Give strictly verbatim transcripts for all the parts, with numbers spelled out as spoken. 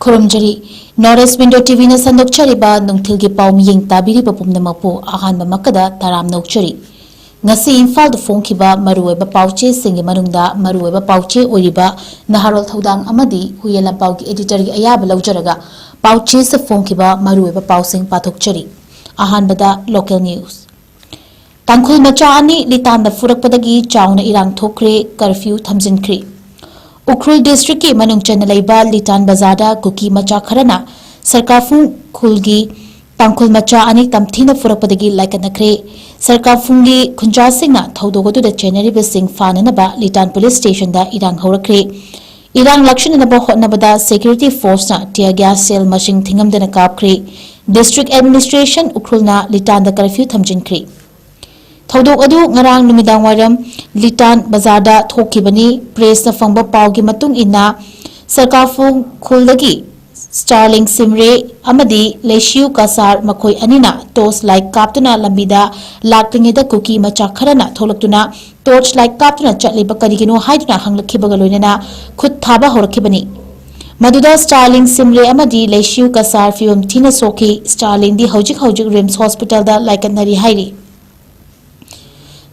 ꯈꯨꯔꯨꯝꯖꯔꯤ꯫ North East Window T V ꯅ ꯁꯟꯗꯣꯛꯆꯔꯤꯕ ꯅꯨꯡꯊꯤꯜꯒꯤ ꯄꯥꯎ ꯃꯤꯌꯦꯡ ꯇꯥꯕꯤꯔꯤꯕ ꯄꯨꯝꯅꯃꯛꯄꯨ ꯑꯍꯥꯟꯕꯃꯛꯇꯗ ꯇꯔꯥꯝꯅ ꯑꯣꯛꯆꯔꯤ꯫ ꯉꯁꯤ ꯏꯝꯐꯥꯜꯗ ꯐꯣꯡꯈꯤꯕ ꯃꯔꯨꯑꯣꯏꯕ ꯄꯥꯎ ꯆꯦꯁꯤꯡꯒꯤ ꯃꯅꯨꯡꯗ ꯃꯔꯨꯑꯣꯏꯕ ꯄꯥꯎ ꯆꯦ ꯑꯣꯏꯔꯤꯕ ꯅꯍꯥꯔꯣꯜ ꯊꯧꯗꯥꯡ ꯑꯃꯗꯤ ꯍꯨꯏꯌꯦꯟ ꯂꯥꯟꯄꯥꯎꯒꯤ editor ꯒꯤ ꯑꯌꯥꯕ ꯂꯧꯖꯔꯒ ꯄꯥꯎ ꯆꯦꯁꯤꯡꯗ ꯐꯣꯡꯈꯤꯕ ꯃꯔꯨꯑꯣꯏꯕ ꯄꯥꯎꯁꯤꯡ ꯄꯥꯊꯣꯛꯆꯔꯤ꯫ ꯑꯍꯥꯟꯕꯗ local news꯫ ꯇꯥꯡꯈꯨꯜ ꯃꯆꯥ ꯑꯅꯤ ꯂꯤꯇꯥꯟꯗ ꯐꯨꯔꯛꯄꯗꯒꯤ ꯆꯥꯎꯅ ꯏꯔꯥꯡ ꯊꯣꯛꯈ꯭ꯔꯦ, curfew ꯊꯝꯖꯤꯟꯈ꯭ꯔꯦ꯫ ꯎꯈ꯭ꯔꯨꯜ district ꯀꯤ ꯃꯅꯨꯡ ꯆꯟꯅ ꯂꯩꯕ ꯂꯤꯇꯥꯟ ꯕꯖꯥꯔꯗ ꯀꯨꯀꯤ ꯃꯆꯥ ꯈꯔꯅ ꯁꯔꯀꯥꯔꯐꯨꯡ ꯈꯨꯜꯒꯤ ꯇꯥꯡꯈꯨꯜ ꯃꯆꯥ ꯑꯅꯤ ꯇꯝꯊꯤꯅ ꯐꯨꯔꯛꯄꯗꯒꯤ ꯂꯥꯏꯀꯠꯅꯈ꯭ꯔꯦ꯫ ꯁꯔꯀꯥꯔꯐꯨꯡꯒꯤ ꯈꯨꯟꯖꯥꯁꯤꯡꯅ ꯊꯧꯗꯣꯛ ꯑꯗꯨꯗ ꯆꯦꯟꯅꯔꯤꯕꯁꯤꯡ ꯐꯥꯅꯅꯕ ꯂꯤꯇꯥꯟ police station ꯗ ꯏꯔꯥꯡ ꯍꯧꯔꯛꯈ꯭ꯔꯦ꯫ ꯏꯔꯥꯡ ꯂꯥꯛꯁꯤꯟꯅꯅꯕ ꯍꯣꯠꯅꯕꯗ security force ꯅ tear gas shell ꯃꯁꯤꯡ ꯊꯤꯉꯝꯗꯅ ꯀꯥꯞꯈ꯭ꯔꯦ꯫ District administration ꯎꯈ꯭ꯔꯨꯜꯅ ꯂꯤꯇꯥꯟꯗ curfew ꯊꯝꯖꯤꯟꯈ꯭ꯔꯦ꯫ ꯊꯧꯗꯣꯛ ꯑꯗꯨ ꯉꯔꯥꯡ ꯅꯨꯃꯤꯗꯥꯡꯋꯥꯏꯔꯝ ꯂꯤꯇꯥꯟ ꯕꯖꯥꯔꯗ ꯊꯣꯛꯈꯤꯕꯅꯤ꯫ Press ꯅ ꯐꯪꯕ ꯄꯥꯎꯒꯤ ꯃꯇꯨꯡ ꯏꯟꯅ, ꯁꯔꯀꯥꯔꯐꯨꯡ ꯈꯨꯜꯗꯒꯤ ꯁ꯭ꯇꯥꯔꯂꯤꯡ ꯁꯤꯝꯔꯦ ꯑꯃꯗꯤ ꯂꯩꯁꯤꯌꯨ ꯀꯁꯥꯔ ꯃꯈꯣꯏ ꯑꯅꯤꯅ torch light ꯀꯥꯞꯇꯨꯅ ꯂꯝꯕꯤꯗ ꯂꯥꯛꯂꯤꯉꯩꯗ ꯀꯨꯀꯤ ꯃꯆꯥ ꯈꯔꯅ ꯊꯣꯛꯂꯛꯇꯨꯅ torch light ꯀꯥꯞꯇꯨꯅ ꯆꯠꯂꯤꯕ ꯀꯔꯤꯒꯤꯅꯣ ꯍꯥꯏꯗꯨꯅ ꯍꯪꯂꯛꯈꯤꯕꯒ ꯂꯣꯏꯅꯅ ꯈꯨꯠ ꯊꯥꯕ ꯍꯧꯔꯛꯈꯤꯕꯅꯤ꯫ ꯃꯗꯨꯗ ꯁ꯭ꯇꯥꯔꯂꯤꯡ ꯁꯤꯝꯔꯦ ꯑꯃꯗꯤ ꯂꯩꯁꯤꯌꯨ ꯀꯁꯥꯔ ꯐꯤꯕꯝ ꯊꯤꯅ ꯁꯣꯛꯈꯤ꯫ ꯁ꯭ꯇꯥꯔꯂꯤꯡꯗꯤ ꯍꯧꯖꯤꯛ ꯍꯧꯖꯤꯛ RIMS hospital ꯗ ꯂꯥꯏꯀꯠꯅꯔꯤ ꯍꯥꯏꯔꯤ꯫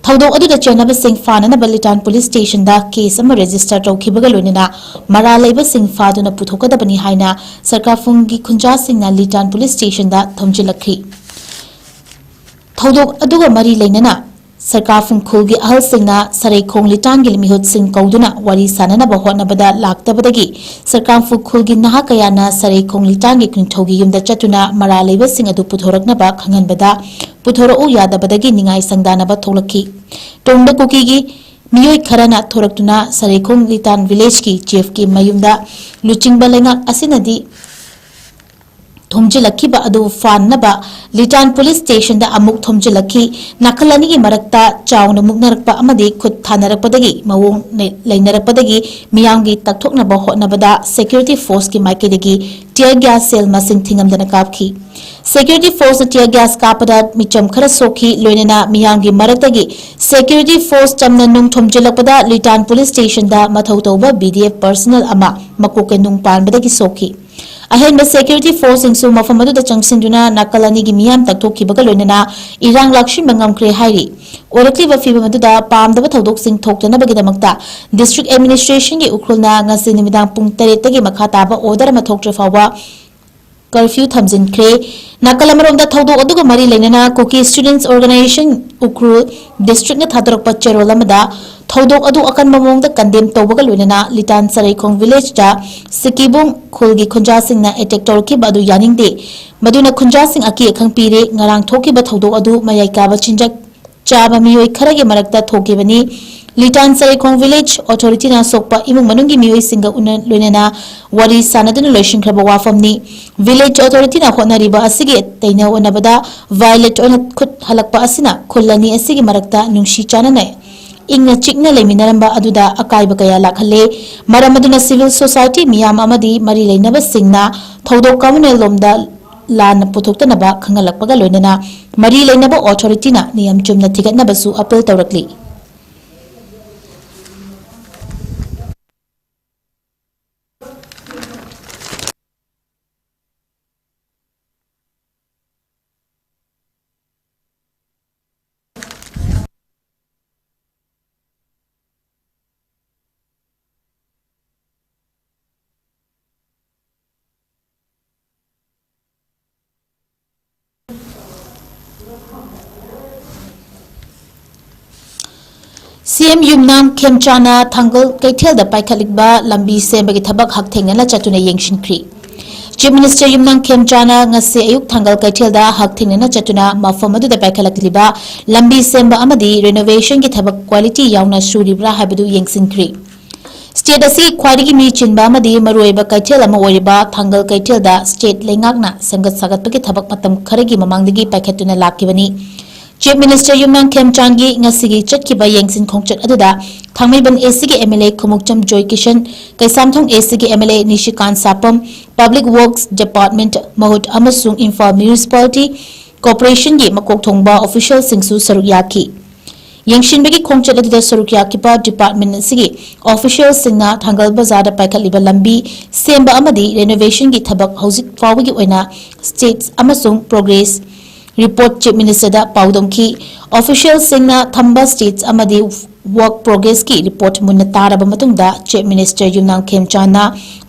ꯊꯧꯗꯣꯛ ꯑꯗꯨꯗ ꯆꯦꯟꯅꯕꯁꯤꯡ ꯐꯥꯅꯅꯕ ꯂꯤꯇꯥꯟ police station ꯗ case ꯑꯃ register ꯇꯧꯈꯤꯕꯒ ꯂꯣꯏꯅꯅ ꯃꯔꯥꯜ ꯂꯩꯕꯁꯤꯡ ꯐꯥꯗꯨꯅ ꯄꯨꯊꯣꯛꯀꯗꯕꯅꯤ ꯍꯥꯏꯅ ꯁꯔꯀꯥꯔꯐꯨꯡꯒꯤ ꯈꯨꯟꯖꯥꯁꯤꯡꯅ ꯂꯤꯇꯥꯟ police station ꯗ ꯊꯣꯝꯖꯤꯜꯂꯛꯈꯤ꯫ ꯊꯧꯗꯣꯛ ꯑꯗꯨꯒ ꯃꯔꯤ ꯂꯩꯅꯅ ꯁꯔꯀꯥꯔꯐꯨꯡ ꯈꯨꯜꯒꯤ ꯑꯍꯜꯁꯤꯡꯅ ꯁꯔꯩꯈꯣꯡ ꯂꯤꯇꯥꯟꯒꯤ ꯃꯤꯍꯨꯠꯁꯤꯡ ꯀꯧꯗꯨꯅ ꯋꯥꯔꯤ ꯁꯥꯅꯅꯕ ꯍꯣꯠꯅꯕꯗ ꯂꯥꯛꯇꯕꯗꯒꯤ ꯁꯔꯀꯥꯔꯐꯨꯡ ꯈꯨꯜꯒꯤ ꯅꯍꯥ ꯀꯌꯥꯅ ꯁꯔꯩꯈꯣꯡ ꯂꯤꯇꯥꯟꯒꯤ ꯅꯤꯡꯊꯧꯒꯤ ꯌꯨꯝꯗ ꯆꯠꯇꯨꯅ ꯃꯔꯥꯜ ꯂꯩꯕꯁꯤꯡ ꯑꯗꯨ ꯄꯨꯊꯣꯔꯛꯅꯕ ꯈꯪꯍꯟꯕꯗ ꯄꯨꯊꯣꯔꯛꯎ ꯌꯥꯗꯕꯗꯒꯤ ꯅꯤꯡꯉꯥꯏ ꯁꯪꯗꯥꯅꯕ ꯊꯣꯛꯂꯛꯈꯤ꯫ ꯇꯨꯡꯗ ꯀꯨꯀꯤꯒꯤ ꯃꯤꯑꯣꯏ ꯈꯔꯅ ꯊꯣꯔꯛꯇꯨꯅ ꯁꯔꯩꯈꯣꯡ ꯂꯤꯇꯥꯟ village ꯀꯤ chief ꯀꯤ ꯃꯌꯨꯝꯗ ꯂꯨꯆꯤꯡꯕ ꯂꯩꯉꯥꯛ ꯑꯁꯤꯅꯗꯤ ꯊꯣꯝꯖꯤꯜꯂꯛꯈꯤꯕ ꯑꯗꯨ ꯐꯥꯅꯅꯕ ꯂꯤꯇꯥꯟ police station ꯗ ꯑꯃꯨꯛ ꯊꯣꯝꯖꯤꯜꯂꯛꯈꯤ꯫ ꯅꯥꯀꯜ ꯑꯅꯤꯒꯤ ꯃꯔꯛꯇ ꯆꯥꯎꯅ ꯃꯨꯛꯅꯔꯛꯄ ꯑꯃꯗꯤ ꯈꯨꯠ ꯊꯥꯅꯔꯛꯄꯗꯒꯤ ꯃꯑꯣꯡ ꯂꯩ-, ꯂꯩꯅꯔꯛꯄꯗꯒꯤ ꯃꯤꯌꯥꯝꯒꯤ ꯇꯛꯊꯣꯛꯅꯕ ꯍꯣꯠꯅꯕꯗ security force ꯀꯤ ꯃꯥꯏꯀꯩꯗꯒꯤ tear gas shell ꯃꯁꯤꯡ ꯊꯤꯉꯝꯗꯅ ꯀꯥꯞꯈꯤ꯫ Security force ꯅ tear gas ꯀꯥꯞꯄꯗ ꯃꯤꯆꯝ ꯈꯔ ꯁꯣꯛꯈꯤ, ꯂꯣꯏꯅꯅ ꯃꯤꯌꯥꯝꯒꯤ ꯃꯔꯛꯇꯒꯤ security force ꯆꯝꯅ ꯅꯨꯡ ꯊꯣꯝꯖꯤꯜꯂꯛꯄꯗ ꯂꯤꯇꯥꯟ police station ꯗ ꯃꯊꯧ ꯇꯧꯕ B D F personnel ꯑꯃ ꯃꯀꯣꯛꯇ ꯅꯨꯡ ꯄꯥꯟꯕꯗꯒꯤ ꯁꯣꯛꯈꯤ꯫ ꯑꯍꯦꯟꯕ security forceꯁꯤꯡꯁꯨ ꯃꯐꯝ ꯑꯗꯨꯗ ꯆꯪꯁꯤꯟꯗꯨꯅ ꯅꯥꯀꯜ ꯑꯅꯤꯒꯤ ꯃꯤꯌꯥꯝ ꯇꯛꯊꯣꯛꯈꯤꯕꯒ ꯂꯣꯏꯅꯅ ꯏꯔꯥꯡ ꯂꯥꯛꯁꯤꯟꯕ ꯉꯝꯈ꯭ꯔꯦ ꯍꯥꯏꯔꯤ꯫ ꯑꯣꯏꯔꯛꯂꯤꯕ ꯐꯤꯚꯝ ꯑꯗꯨꯗ ꯄꯥꯝꯗꯕ ꯊꯧꯗꯣꯛꯁꯤꯡ ꯊꯣꯛꯇꯅꯕꯒꯤꯗꯃꯛꯇ district administrationꯒꯤ ꯎꯈ꯭ꯔꯨꯜꯅ ꯉꯁꯤ ꯅꯨꯃꯤꯗꯥꯡ ꯄꯨꯡ ꯇꯔꯦꯠꯇꯒꯤ ꯃꯈꯥ ꯇꯥꯕ order ꯑꯃ ꯊꯣꯛꯇ꯭ꯔꯤ ꯐꯥꯎꯕ curfew ꯊꯝꯖꯤꯟꯈ꯭ꯔꯦ꯫ ꯅꯥꯀꯜ ꯑꯃꯔꯣꯝꯗ ꯊꯧꯗꯣꯛ ꯑꯗꯨꯒ ꯃꯔꯤ ꯂꯩꯅꯅ Kuki Students Organisation ꯎꯈ꯭ꯔꯨꯜ districtꯅ ꯊꯥꯗꯣꯔꯛꯄ ꯆꯦꯔꯣꯜ ꯑꯃꯗ ꯊꯧꯗꯣꯛ ꯑꯗꯨ ꯑꯀꯟꯕ ꯃꯑꯣꯡꯗ condemn ꯇꯧꯕꯒ ꯂꯣꯏꯅꯅ ꯂꯤꯇꯥꯟ ꯆꯔꯩꯈꯣꯡ villageꯇ ꯁꯤꯀꯤꯕꯨꯡ ꯈꯨꯜꯒꯤ ꯈꯨꯟꯖꯥꯁꯤꯡꯅ attack ꯇꯧꯔꯛꯈꯤꯕ ꯑꯗꯨ ꯌꯥꯅꯤꯡꯗꯦ꯫ ꯃꯗꯨꯅ ꯈꯨꯟꯖꯥꯁꯤꯡ ꯑꯀꯤ ꯑꯈꯪ ꯄꯤꯔꯦ꯫ ꯉꯔꯥꯡ ꯊꯣꯛꯈꯤꯕ ꯊꯧꯗꯣꯛ ꯑꯗꯨ ꯃꯌꯥꯏ ꯀꯥꯕ ꯆꯤꯟꯖꯥꯛ ꯆꯥꯕ ꯃꯤꯑꯣꯏ ꯈꯔꯒꯤ ꯃꯔꯛꯇ ꯊꯣꯛꯈꯤꯕꯅꯤ꯫ ꯂꯤꯇꯥꯟ ꯆꯔꯩꯈꯣꯡ village authorityꯅ ꯁꯣꯛꯄ ꯏꯃꯨꯡ ꯃꯅꯨꯡꯒꯤ ꯃꯤꯑꯣꯏꯁꯤꯡꯒ ꯎꯅ-, ꯂꯣꯏꯅꯅ ꯋꯥꯔꯤ ꯁꯥꯅꯗꯨꯅ ꯂꯣꯏꯁꯤꯟꯈ꯭ꯔꯕ ꯋꯥꯐꯝꯅꯤ꯫ Village authorityꯅ ꯍꯣꯠꯅꯔꯤꯕ ꯑꯁꯤꯒꯤ ꯇꯩꯅ ꯑꯣꯟꯅꯕꯗ violate ꯑꯣꯏꯅ ꯈꯨꯠ ꯍꯜꯂꯛꯄ ꯑꯁꯤꯅ ꯈꯨꯜ ꯑꯅꯤ ꯑꯁꯤꯒꯤ ꯃꯔꯛꯇ ꯅꯨꯡꯁꯤ ꯆꯥꯟꯅꯅ ꯏꯪꯅ ꯆꯤꯛꯅ ꯂꯩꯃꯤꯟꯅꯔꯝꯕ ꯑꯗꯨꯗ ꯑꯀꯥꯏꯕ ꯀꯌꯥ ꯂꯥꯛꯍꯜꯂꯦ꯫ ꯃꯔꯝ ꯑꯗꯨꯅ civil society ꯃꯤꯌꯥꯝ ꯑꯃꯗꯤ ꯃꯔꯤ ꯂꯩꯅꯕꯁꯤꯡꯅ ꯊꯧꯗꯣꯛ communal ꯂꯣꯝꯗ ꯂꯥꯟꯅ ꯄꯨꯊꯣꯛꯇꯅꯕ ꯈꯪꯍꯜꯂꯛꯄꯒ ꯂꯣꯏꯅꯅ ꯃꯔꯤ ꯂꯩꯅꯕ authorityꯅ ꯅꯤꯌꯝ ꯆꯨꯝꯅ ꯊꯤꯒꯠꯅꯕꯁꯨ appeal ꯇꯧꯔꯛꯂꯤ꯫ CM ꯌꯨꯝꯅꯥꯝ ꯈꯦꯝꯆꯥꯅ ꯊꯥꯡꯒꯜ ꯀꯩꯊꯦꯜꯗ ꯄꯥꯏꯈꯠꯂꯤꯕ ꯂꯝꯕꯤ ꯁꯦꯝꯕꯒꯤ ꯊꯕꯛ ꯍꯛꯊꯦꯡꯅꯅ ꯆꯠꯇꯨꯅ ꯌꯦꯡꯁꯤꯟꯈ꯭ꯔꯤ꯫ Chief Minister ꯌꯨꯝꯅꯥꯝ ꯈꯦꯝꯆꯥꯅ ꯉꯁꯤ ꯑꯌꯨꯛ ꯊꯥꯡꯒꯜ ꯀꯩꯊꯦꯜꯗ ꯍꯛꯊꯦꯡꯅꯅ ꯆꯠꯇꯨꯅ ꯃꯐꯝ ꯑꯗꯨꯗ ꯄꯥꯏꯈꯠꯂꯛꯂꯤꯕ ꯂꯝꯕꯤ ꯁꯦꯝꯕ ꯑꯃꯗꯤ renovationꯒꯤ ꯊꯕꯛ quality ꯌꯥꯎꯅ ꯁꯨꯔꯤꯕ꯭ꯔꯥ ꯍꯥꯏꯕꯗꯨ ꯌꯦꯡꯁꯤꯟꯈ꯭ꯔꯤ꯫ State ꯑꯁꯤ ꯈ꯭ꯋꯥꯏꯗꯒꯤ ꯃꯤ ꯆꯤꯟꯕ ꯑꯃꯗꯤ ꯃꯔꯨꯑꯣꯏꯕ ꯀꯩꯊꯦꯜ ꯑꯃ ꯑꯣꯏꯔꯤꯕ ꯊꯥꯡꯒꯜ ꯀꯩꯊꯦꯜꯗ state ꯂꯩꯉꯥꯛꯅ ꯁꯦꯝꯒꯠ ꯁꯥꯒꯠꯄꯒꯤ ꯊꯕꯛ ꯃꯇꯝ ꯈꯔꯒꯤ ꯃꯃꯥꯡꯗꯒꯤ ꯄꯥꯏꯈꯠꯇꯨꯅ ꯂꯥꯛꯈꯤꯕꯅꯤ꯫ Chief Minister ꯌꯨꯝꯅꯥꯝ ꯈꯦꯝꯆꯥꯟꯒꯤ ꯉꯁꯤꯒꯤ ꯆꯠꯈꯤꯕ ꯌꯦꯡꯁꯤꯟ ꯈꯣꯡꯆꯠ ꯑꯗꯨꯗ ꯊꯥꯡꯃꯩꯕꯟ ACꯒꯤ MLA ꯈꯨꯃꯨꯛꯆꯝ ꯖꯣꯏꯀꯤꯁꯟ, Keishamthong ACꯒꯤ MLA ꯅꯤꯁꯤꯀꯥꯟ ꯁꯥꯄꯝ, Public Works Department ꯃꯍꯨꯠ ꯑꯃꯁꯨꯡ ꯏꯝꯐꯥꯜ Municipality Corporationꯒꯤ ꯃꯀꯣꯛ ꯊꯣꯡꯕ officialꯁꯤꯡꯁꯨ ꯁꯔꯨꯛ ꯌꯥꯈꯤ꯫ ꯌꯦꯡꯁꯤꯟꯕꯒꯤ ꯈꯣꯡꯆꯠ ꯑꯗꯨꯗ ꯁꯔꯨꯛ ꯌꯥꯈꯤꯕ department ꯑꯁꯤꯒꯤ officialꯁꯤꯡꯅ ꯊꯥꯡꯒꯜ ꯕꯖꯥꯔꯗ ꯄꯥꯏꯈꯠꯂꯤꯕ ꯂꯝꯕꯤ ꯁꯦꯝꯕ ꯑꯃꯗꯤ renovationꯒꯤ ꯊꯕꯛ ꯍꯧꯖꯤꯛ ꯐꯥꯎꯕꯒꯤ ꯑꯣꯏꯅ status ꯑꯃꯁꯨꯡ progress report Chief Ministerꯗ ꯄꯥꯎꯗꯝꯈꯤ꯫ Officialꯁꯤꯡꯅ ꯊꯝꯕ status ꯑꯃꯗꯤ work progressꯀꯤ report ꯃꯨꯟꯅ ꯇꯥꯔꯕ ꯃꯇꯨꯡꯗ Chief Minister ꯌꯨꯝꯅꯥꯝ ꯈꯦꯝꯆꯥꯟꯅ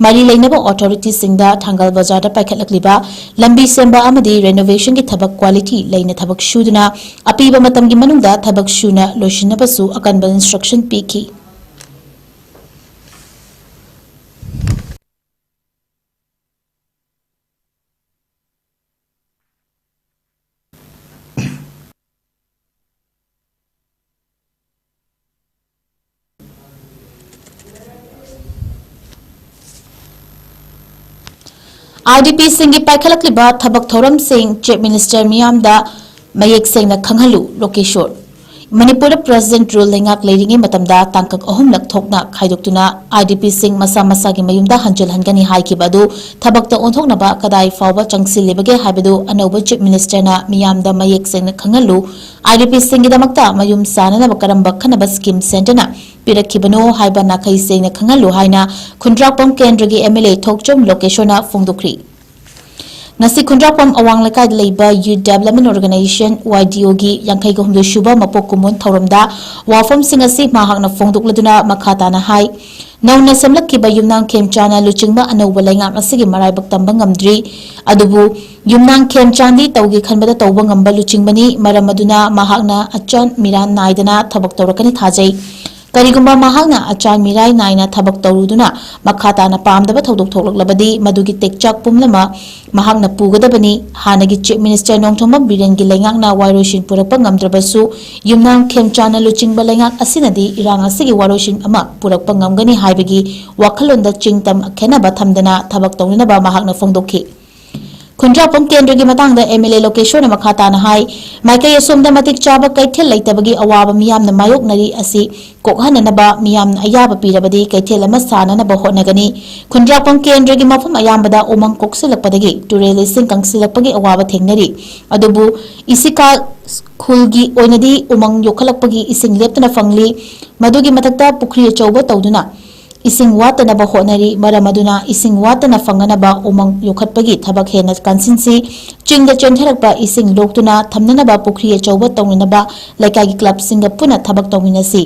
ꯃꯔꯤ ꯂꯩꯅꯕ authorityꯁꯤꯡꯗ ꯊꯥꯡꯒꯜ ꯕꯖꯥꯔꯗ ꯄꯥꯏꯈꯠꯂꯛꯂꯤꯕ ꯂꯝꯕꯤ ꯁꯦꯝꯕ ꯑꯃꯗꯤ renovationꯒꯤ ꯊꯕꯛ quality ꯂꯩꯅ ꯊꯕꯛ ꯁꯨꯗꯨꯅ ꯑꯄꯤꯕ ꯃꯇꯝꯒꯤ ꯃꯅꯨꯡꯗ ꯊꯕꯛ ꯁꯨꯅ ꯂꯣꯏꯁꯤꯟꯅꯕꯁꯨ ꯑꯀꯟꯕ instruction ꯄꯤꯈꯤ꯫ IDPꯁꯤꯡꯒꯤ ꯄꯥꯏꯈꯠꯂꯛꯂꯤꯕ ꯊꯕꯛ ꯊꯧꯔꯝꯁꯤꯡ Chief Minister ꯃꯤꯌꯥꯝꯗ ꯃꯌꯦꯛ ꯁꯦꯡꯅ ꯈꯪꯍꯜꯂꯨ, ꯂꯣꯀꯦꯁꯣꯔ꯫ ꯃꯅꯤꯄꯨꯔꯗ President Rule ꯂꯩꯉꯥꯛ ꯂꯩꯔꯤꯉꯩ ꯃꯇꯝꯗ ꯇꯥꯡꯀꯛ ꯑꯍꯨꯝꯂꯛ ꯊꯣꯛꯅ ꯈꯥꯏꯗꯣꯛꯇꯨꯅ IDPꯁꯤꯡ ꯃꯁꯥ ꯃꯁꯥꯒꯤ ꯃꯌꯨꯝꯗ ꯍꯟꯖꯤꯜꯍꯟꯒꯅꯤ ꯍꯥꯏꯈꯤꯕ ꯑꯗꯨ ꯊꯕꯛꯇ ꯑꯣꯟꯊꯣꯛꯅꯕ ꯀꯗꯥꯏ ꯐꯥꯎꯕ ꯆꯪꯁꯤꯜꯂꯤꯕꯒꯦ ꯍꯥꯏꯕꯗꯨ ꯑꯅꯧꯕ Chief Ministerꯅ ꯃꯤꯌꯥꯝꯗ ꯃꯌꯦꯛ ꯁꯦꯡꯅ ꯈꯪꯍꯜꯂꯨ꯫ IDPꯁꯤꯡꯒꯤꯗꯃꯛꯇ ꯃꯌꯨꯝ ꯁꯥꯅꯅꯕ ꯀꯔꯝꯕ ꯈꯟꯅꯕ scheme centreꯅ ꯄꯤꯔꯛꯈꯤꯕꯅꯣ ꯍꯥꯏꯕ ꯅꯥꯈꯩ ꯁꯦꯡꯅ ꯈꯪꯍꯜꯂꯨ ꯍꯥꯏꯅ ꯈꯨꯟꯗ꯭ꯔꯥꯛꯄꯝ ꯀꯦꯟꯗ꯭ꯔꯒꯤ MLA ꯊꯣꯛꯆꯣꯝ ꯂꯣꯀꯦꯁꯣꯔꯅ ꯐꯣꯡꯗꯣꯛꯈ꯭ꯔꯤ꯫ ꯉꯁꯤ ꯈꯨꯟꯗ꯭ꯔꯥꯛꯄꯝ ꯑꯋꯥꯡ ꯂꯩꯀꯥꯏꯗ ꯂꯩꯕ Youth Development Organization, YDOꯒꯤ ꯌꯥꯡꯈꯩꯒ ꯍꯨꯝꯗꯣꯏ ꯁꯨꯕ ꯃꯄꯣꯛ ꯀꯨꯝꯑꯣꯟ ꯊꯧꯔꯝꯗ ꯋꯥꯐꯝꯁꯤꯡ ꯑꯁꯤ ꯃꯍꯥꯛꯅ ꯐꯣꯡꯗꯣꯛꯂꯗꯨꯅ ꯃꯈꯥ ꯇꯥꯅ ꯍꯥꯏ, ꯅꯧꯅ ꯁꯦꯝꯂꯛꯈꯤꯕ ꯌꯨꯝꯅꯥꯝ ꯈꯦꯝꯆꯥꯟꯅ ꯂꯨꯆꯤꯡꯕ ꯑꯅꯧꯕ ꯂꯩꯉꯥꯛ ꯑꯁꯤꯒꯤ ꯃꯔꯥꯏꯕꯛ ꯇꯝꯕ ꯉꯝꯗ꯭ꯔꯤ꯫ ꯑꯗꯨꯕꯨ ꯌꯨꯝꯅꯥꯝ ꯈꯦꯝꯆꯥꯟꯗꯤ ꯇꯧꯒꯦ ꯈꯟꯕꯗ ꯇꯧꯕ ꯉꯝꯕ ꯂꯨꯆꯤꯡꯕꯅꯤ꯫ ꯃꯔꯝ ꯑꯗꯨꯅ ꯃꯍꯥꯛꯅ ꯑꯆꯥꯟ ꯃꯤꯔꯥꯟ ꯅꯥꯏꯗꯅ ꯊꯕꯛ ꯇꯧꯔꯛꯀꯅꯤ ꯊꯥꯖꯩ꯫ ꯀꯔꯤꯒꯨꯝꯕ ꯃꯍꯥꯛꯅ ꯑꯆꯥꯟ ꯃꯤꯔꯥꯏ ꯅꯥꯏꯅ ꯊꯕꯛ ꯇꯧꯔꯨꯗꯨꯅ ꯃꯈꯥ ꯇꯥꯅ ꯄꯥꯝꯗꯕ ꯊꯧꯗꯣꯛ ꯊꯣꯛꯂꯛꯂꯕꯗꯤ ꯃꯗꯨꯒꯤ ꯇꯦꯛꯆꯥꯛ ꯄꯨꯝꯅꯃꯛ ꯃꯍꯥꯛꯅ ꯄꯨꯒꯗꯕꯅꯤ꯫ ꯍꯥꯟꯅꯒꯤ Chief Minister ꯅꯣꯡꯊꯣꯝꯕꯝ ꯕꯤꯔꯦꯟꯒꯤ ꯂꯩꯉꯥꯛꯅ ꯋꯥꯔꯣꯏꯁꯤꯟ ꯄꯨꯔꯛꯄ ꯉꯝꯗ꯭ꯔꯕꯁꯨ ꯌꯨꯝꯅꯥꯝ ꯈꯦꯝꯆꯥꯟꯅ ꯂꯨꯆꯤꯡꯕ ꯂꯩꯉꯥꯛ ꯑꯁꯤꯅꯗꯤ ꯏꯔꯥꯡ ꯑꯁꯤꯒꯤ ꯋꯥꯔꯣꯏꯁꯤꯟ ꯑꯃ ꯄꯨꯔꯛꯄ ꯉꯝꯒꯅꯤ ꯍꯥꯏꯕꯒꯤ ꯋꯥꯈꯜꯂꯣꯟꯗ ꯆꯤꯡꯇꯝ ꯈꯦꯟꯅꯕ ꯊꯝꯗꯅ ꯊꯕꯛ ꯇꯧꯅꯅꯕ ꯃꯍꯥꯛꯅ ꯐꯣꯡꯗꯣꯛꯈꯤ꯫ ꯈꯨꯟꯗ꯭ꯔꯥꯛꯄꯝ ꯀꯦꯟꯗ꯭ꯔꯒꯤ ꯃꯇꯥꯡꯗ ꯑꯦꯝ ꯑꯦꯜ ꯑꯦ ꯂꯣꯀꯦꯁꯣꯔꯅ ꯃꯈꯥ ꯇꯥꯅ ꯍꯥꯏ, ꯃꯥꯏꯀꯩ ꯑꯁꯣꯝꯗ ꯃꯇꯤꯛ ꯆꯥꯕ ꯀꯩꯊꯦꯜ ꯂꯩꯇꯕꯒꯤ ꯑꯋꯥꯕ ꯃꯤꯌꯥꯝꯅ ꯃꯥꯌꯣꯛꯅꯔꯤ ꯑꯁꯤ ꯀꯣꯛꯍꯟꯅꯅꯕ ꯃꯤꯌꯥꯝꯅ ꯑꯌꯥꯕ ꯄꯤꯔꯕꯗꯤ ꯀꯩꯊꯦꯜ ꯑꯃ ꯁꯥꯅꯅꯕ ꯍꯣꯠꯅꯒꯅꯤ꯫ ꯈꯨꯟꯗ꯭ꯔꯥꯛꯄꯝ ꯀꯦꯟꯗ꯭ꯔꯒꯤ ꯃꯐꯝ ꯑꯌꯥꯝꯕꯗ ꯎꯃꯪ ꯀꯣꯛꯁꯤꯜꯂꯛꯄꯗꯒꯤ ꯇꯨꯔꯦꯜ ꯏꯁꯤꯡ ꯀꯪꯁꯤꯜꯂꯛꯄꯒꯤ ꯑꯋꯥꯕ ꯊꯦꯡꯅꯔꯤ꯫ ꯑꯗꯨꯕꯨ ꯏꯁꯤꯀꯥ ꯈꯨꯜꯒꯤ ꯑꯣꯏꯅꯗꯤ ꯎꯃꯪ ꯌꯣꯛꯈꯠꯂꯛꯄꯒꯤ ꯏꯁꯤꯡ ꯂꯦꯞꯇꯅ ꯐꯪꯂꯤ꯫ ꯃꯗꯨꯒꯤ ꯃꯊꯛꯇ ꯄꯨꯈ꯭ꯔꯤ ꯑꯆꯧꯕ ꯇꯧꯗꯨꯅ ꯏꯁꯤꯡ ꯋꯥꯠꯇꯅꯕ ꯍꯣꯠꯅꯔꯤ꯫ ꯃꯔꯝ ꯑꯗꯨꯅ ꯏꯁꯤꯡ ꯋꯥꯠꯇꯅ ꯐꯪꯅꯅꯕ ꯎꯃꯪ ꯌꯣꯛꯈꯠꯄꯒꯤ ꯊꯕꯛ ꯍꯦꯟꯅ ꯀꯟꯁꯤꯟꯁꯤ꯫ ꯆꯤꯡꯗ ꯆꯦꯟꯊꯔꯛꯄ ꯏꯁꯤꯡ ꯂꯣꯛꯇꯨꯅ ꯊꯝꯅꯅꯕ ꯄꯨꯈ꯭ꯔꯤ ꯑꯆꯧꯕ ꯇꯧꯅꯅꯕ ꯂꯩꯀꯥꯏꯒꯤ ꯀ꯭ꯂꯕꯁꯤꯡꯒ ꯄꯨꯟꯅ ꯊꯕꯛ ꯇꯧꯃꯤꯟꯅꯁꯤ꯫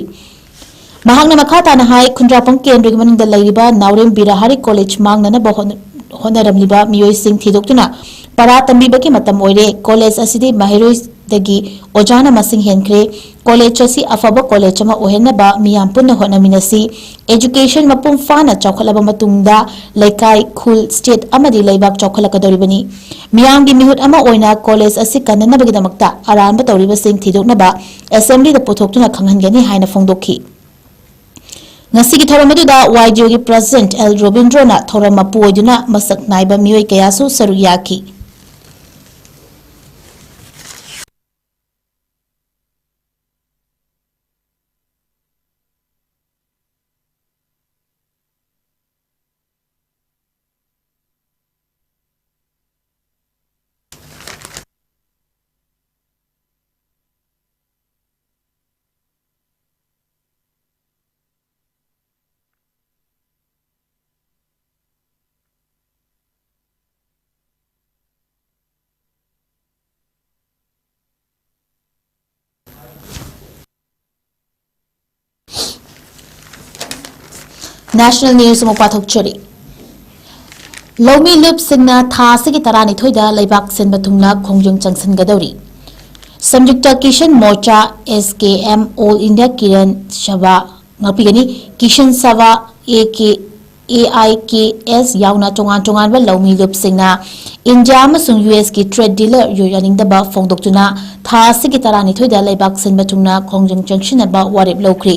ꯃꯍꯥꯛꯅ ꯃꯈꯥ ꯇꯥꯅ ꯍꯥꯏ, ꯈꯨꯟꯗ꯭ꯔꯥꯛꯄꯝ ꯀꯦꯟꯗ꯭ꯔꯒꯤ ꯃꯅꯨꯡꯗ ꯂꯩꯔꯤꯕ ꯅꯥꯎꯔꯦꯝ ꯕꯤꯔꯥꯍꯥꯔꯤ ꯀꯣꯂꯦꯖ ꯃꯥꯡꯅꯅꯕ ꯍꯣꯠꯅ-, ꯍꯣꯠꯅꯔꯝꯂꯤꯕ ꯃꯤꯑꯣꯏꯁꯤꯡ ꯊꯤꯗꯣꯛꯇꯨꯅ ꯄꯔꯥ ꯇꯝꯕꯤꯕꯒꯤ ꯃꯇꯝ ꯑꯣꯏꯔꯦ꯫ ꯀꯣꯂꯦꯖ ꯑꯁꯤꯗꯤ ꯃꯍꯩꯔꯣꯏꯗꯒꯤ ꯑꯣꯖꯥꯅ ꯃꯁꯤꯡ ꯍꯦꯟꯈ꯭ꯔꯦ꯫ ꯀꯣꯂꯦꯖ ꯑꯁꯤ ꯑꯐꯕ ꯀꯣꯂꯦꯖ ꯑꯃ ꯑꯣꯏꯍꯟꯅꯕ ꯃꯤꯌꯥꯝ ꯄꯨꯟꯅ ꯍꯣꯠꯅꯃꯤꯟꯅꯁꯤ꯫ ꯑꯦꯖꯨꯀꯦꯁꯟ ꯃꯄꯨꯡ ꯐꯥꯅ ꯆꯥꯎꯈꯠꯂꯕ ꯃꯇꯨꯡꯗ ꯂꯩꯀꯥꯏ, ꯈꯨꯜ, ꯁ꯭ꯇꯦꯠ ꯑꯃꯗꯤ ꯂꯩꯕꯥꯛ ꯆꯥꯎꯈꯠꯂꯛꯀꯗꯧꯔꯤꯕꯅꯤ꯫ ꯃꯤꯌꯥꯝꯒꯤ ꯃꯤꯍꯨꯠ ꯑꯃ ꯑꯣꯏꯅ ꯀꯣꯂꯦꯖ ꯑꯁꯤ ꯀꯟꯅꯅꯕꯒꯤꯗꯃꯛꯇ ꯑꯔꯥꯟꯕ ꯇꯧꯔꯤꯕꯁꯤꯡ ꯊꯤꯗꯣꯛꯅꯕ ꯑꯦꯁꯦꯝꯕ꯭ꯂꯤꯗ ꯄꯨꯊꯣꯛꯇꯨꯅ ꯈꯪꯍꯟꯒꯅꯤ ꯍꯥꯏꯅ ꯐꯣꯡꯗꯣꯛꯈꯤ꯫ ꯉꯁꯤꯒꯤ ꯊꯧꯔꯝ ꯑꯗꯨꯗ ꯋꯥꯏ ꯖꯤ ꯑꯣꯒꯤ ꯄ꯭ꯔꯁꯤꯗꯦꯟꯠ ꯑꯦꯜ ꯔꯣꯕꯤꯟꯗ꯭ꯔꯣꯅ ꯊꯧꯔꯝ ꯃꯄꯨ ꯑꯣꯏꯗꯨꯅ ꯃꯁꯛ ꯅꯥꯏꯕ ꯃꯤꯑꯣꯏ ꯀꯌꯥꯁꯨ ꯁꯔꯨꯛ ꯌꯥꯈꯤ꯫ National news ꯑꯃꯨꯛ ꯄꯥꯊꯣꯛꯆꯔꯤ꯫ ꯂꯧꯃꯤ ꯂꯨꯞꯁꯤꯡꯅ ꯊꯥ ꯑꯁꯤꯒꯤ ꯇꯔꯥꯅꯤꯊꯣꯏꯗ ꯂꯩꯕꯥꯛ ꯁꯤꯟꯕ ꯊꯨꯡꯅ ꯈꯣꯡꯖꯪ ꯆꯪꯁꯤꯟꯒꯗꯧꯔꯤ꯫ Samyukta Kisan Morcha, S K M, all India Kisan Sabha, ꯉꯥꯛꯄꯤꯒꯅꯤ, Kisan Sabha, A K, A I K S ꯌꯥꯎꯅ ꯇꯣꯉꯥꯟ ꯇꯣꯉꯥꯟꯕ ꯂꯧꯃꯤ ꯂꯨꯞꯁꯤꯡꯅ ꯏꯟꯗꯤꯌꯥ ꯑꯃꯁꯨꯡ ꯌꯨ ꯑꯦꯁꯀꯤ ꯇ꯭ꯔꯦꯗ ꯗꯤꯂꯔ ꯌꯥꯅꯤꯡꯗꯕ ꯐꯣꯡꯗꯣꯛꯇꯨꯅ ꯊꯥ ꯑꯁꯤꯒꯤ ꯇꯔꯥꯅꯤꯊꯣꯏꯗ ꯂꯩꯕꯥꯛ ꯁꯤꯟꯕ ꯊꯨꯡꯅ ꯈꯣꯡꯖꯪ ꯆꯪꯁꯤꯟꯅꯕ ꯋꯥꯔꯦꯞ ꯂꯧꯈ꯭ꯔꯤ꯫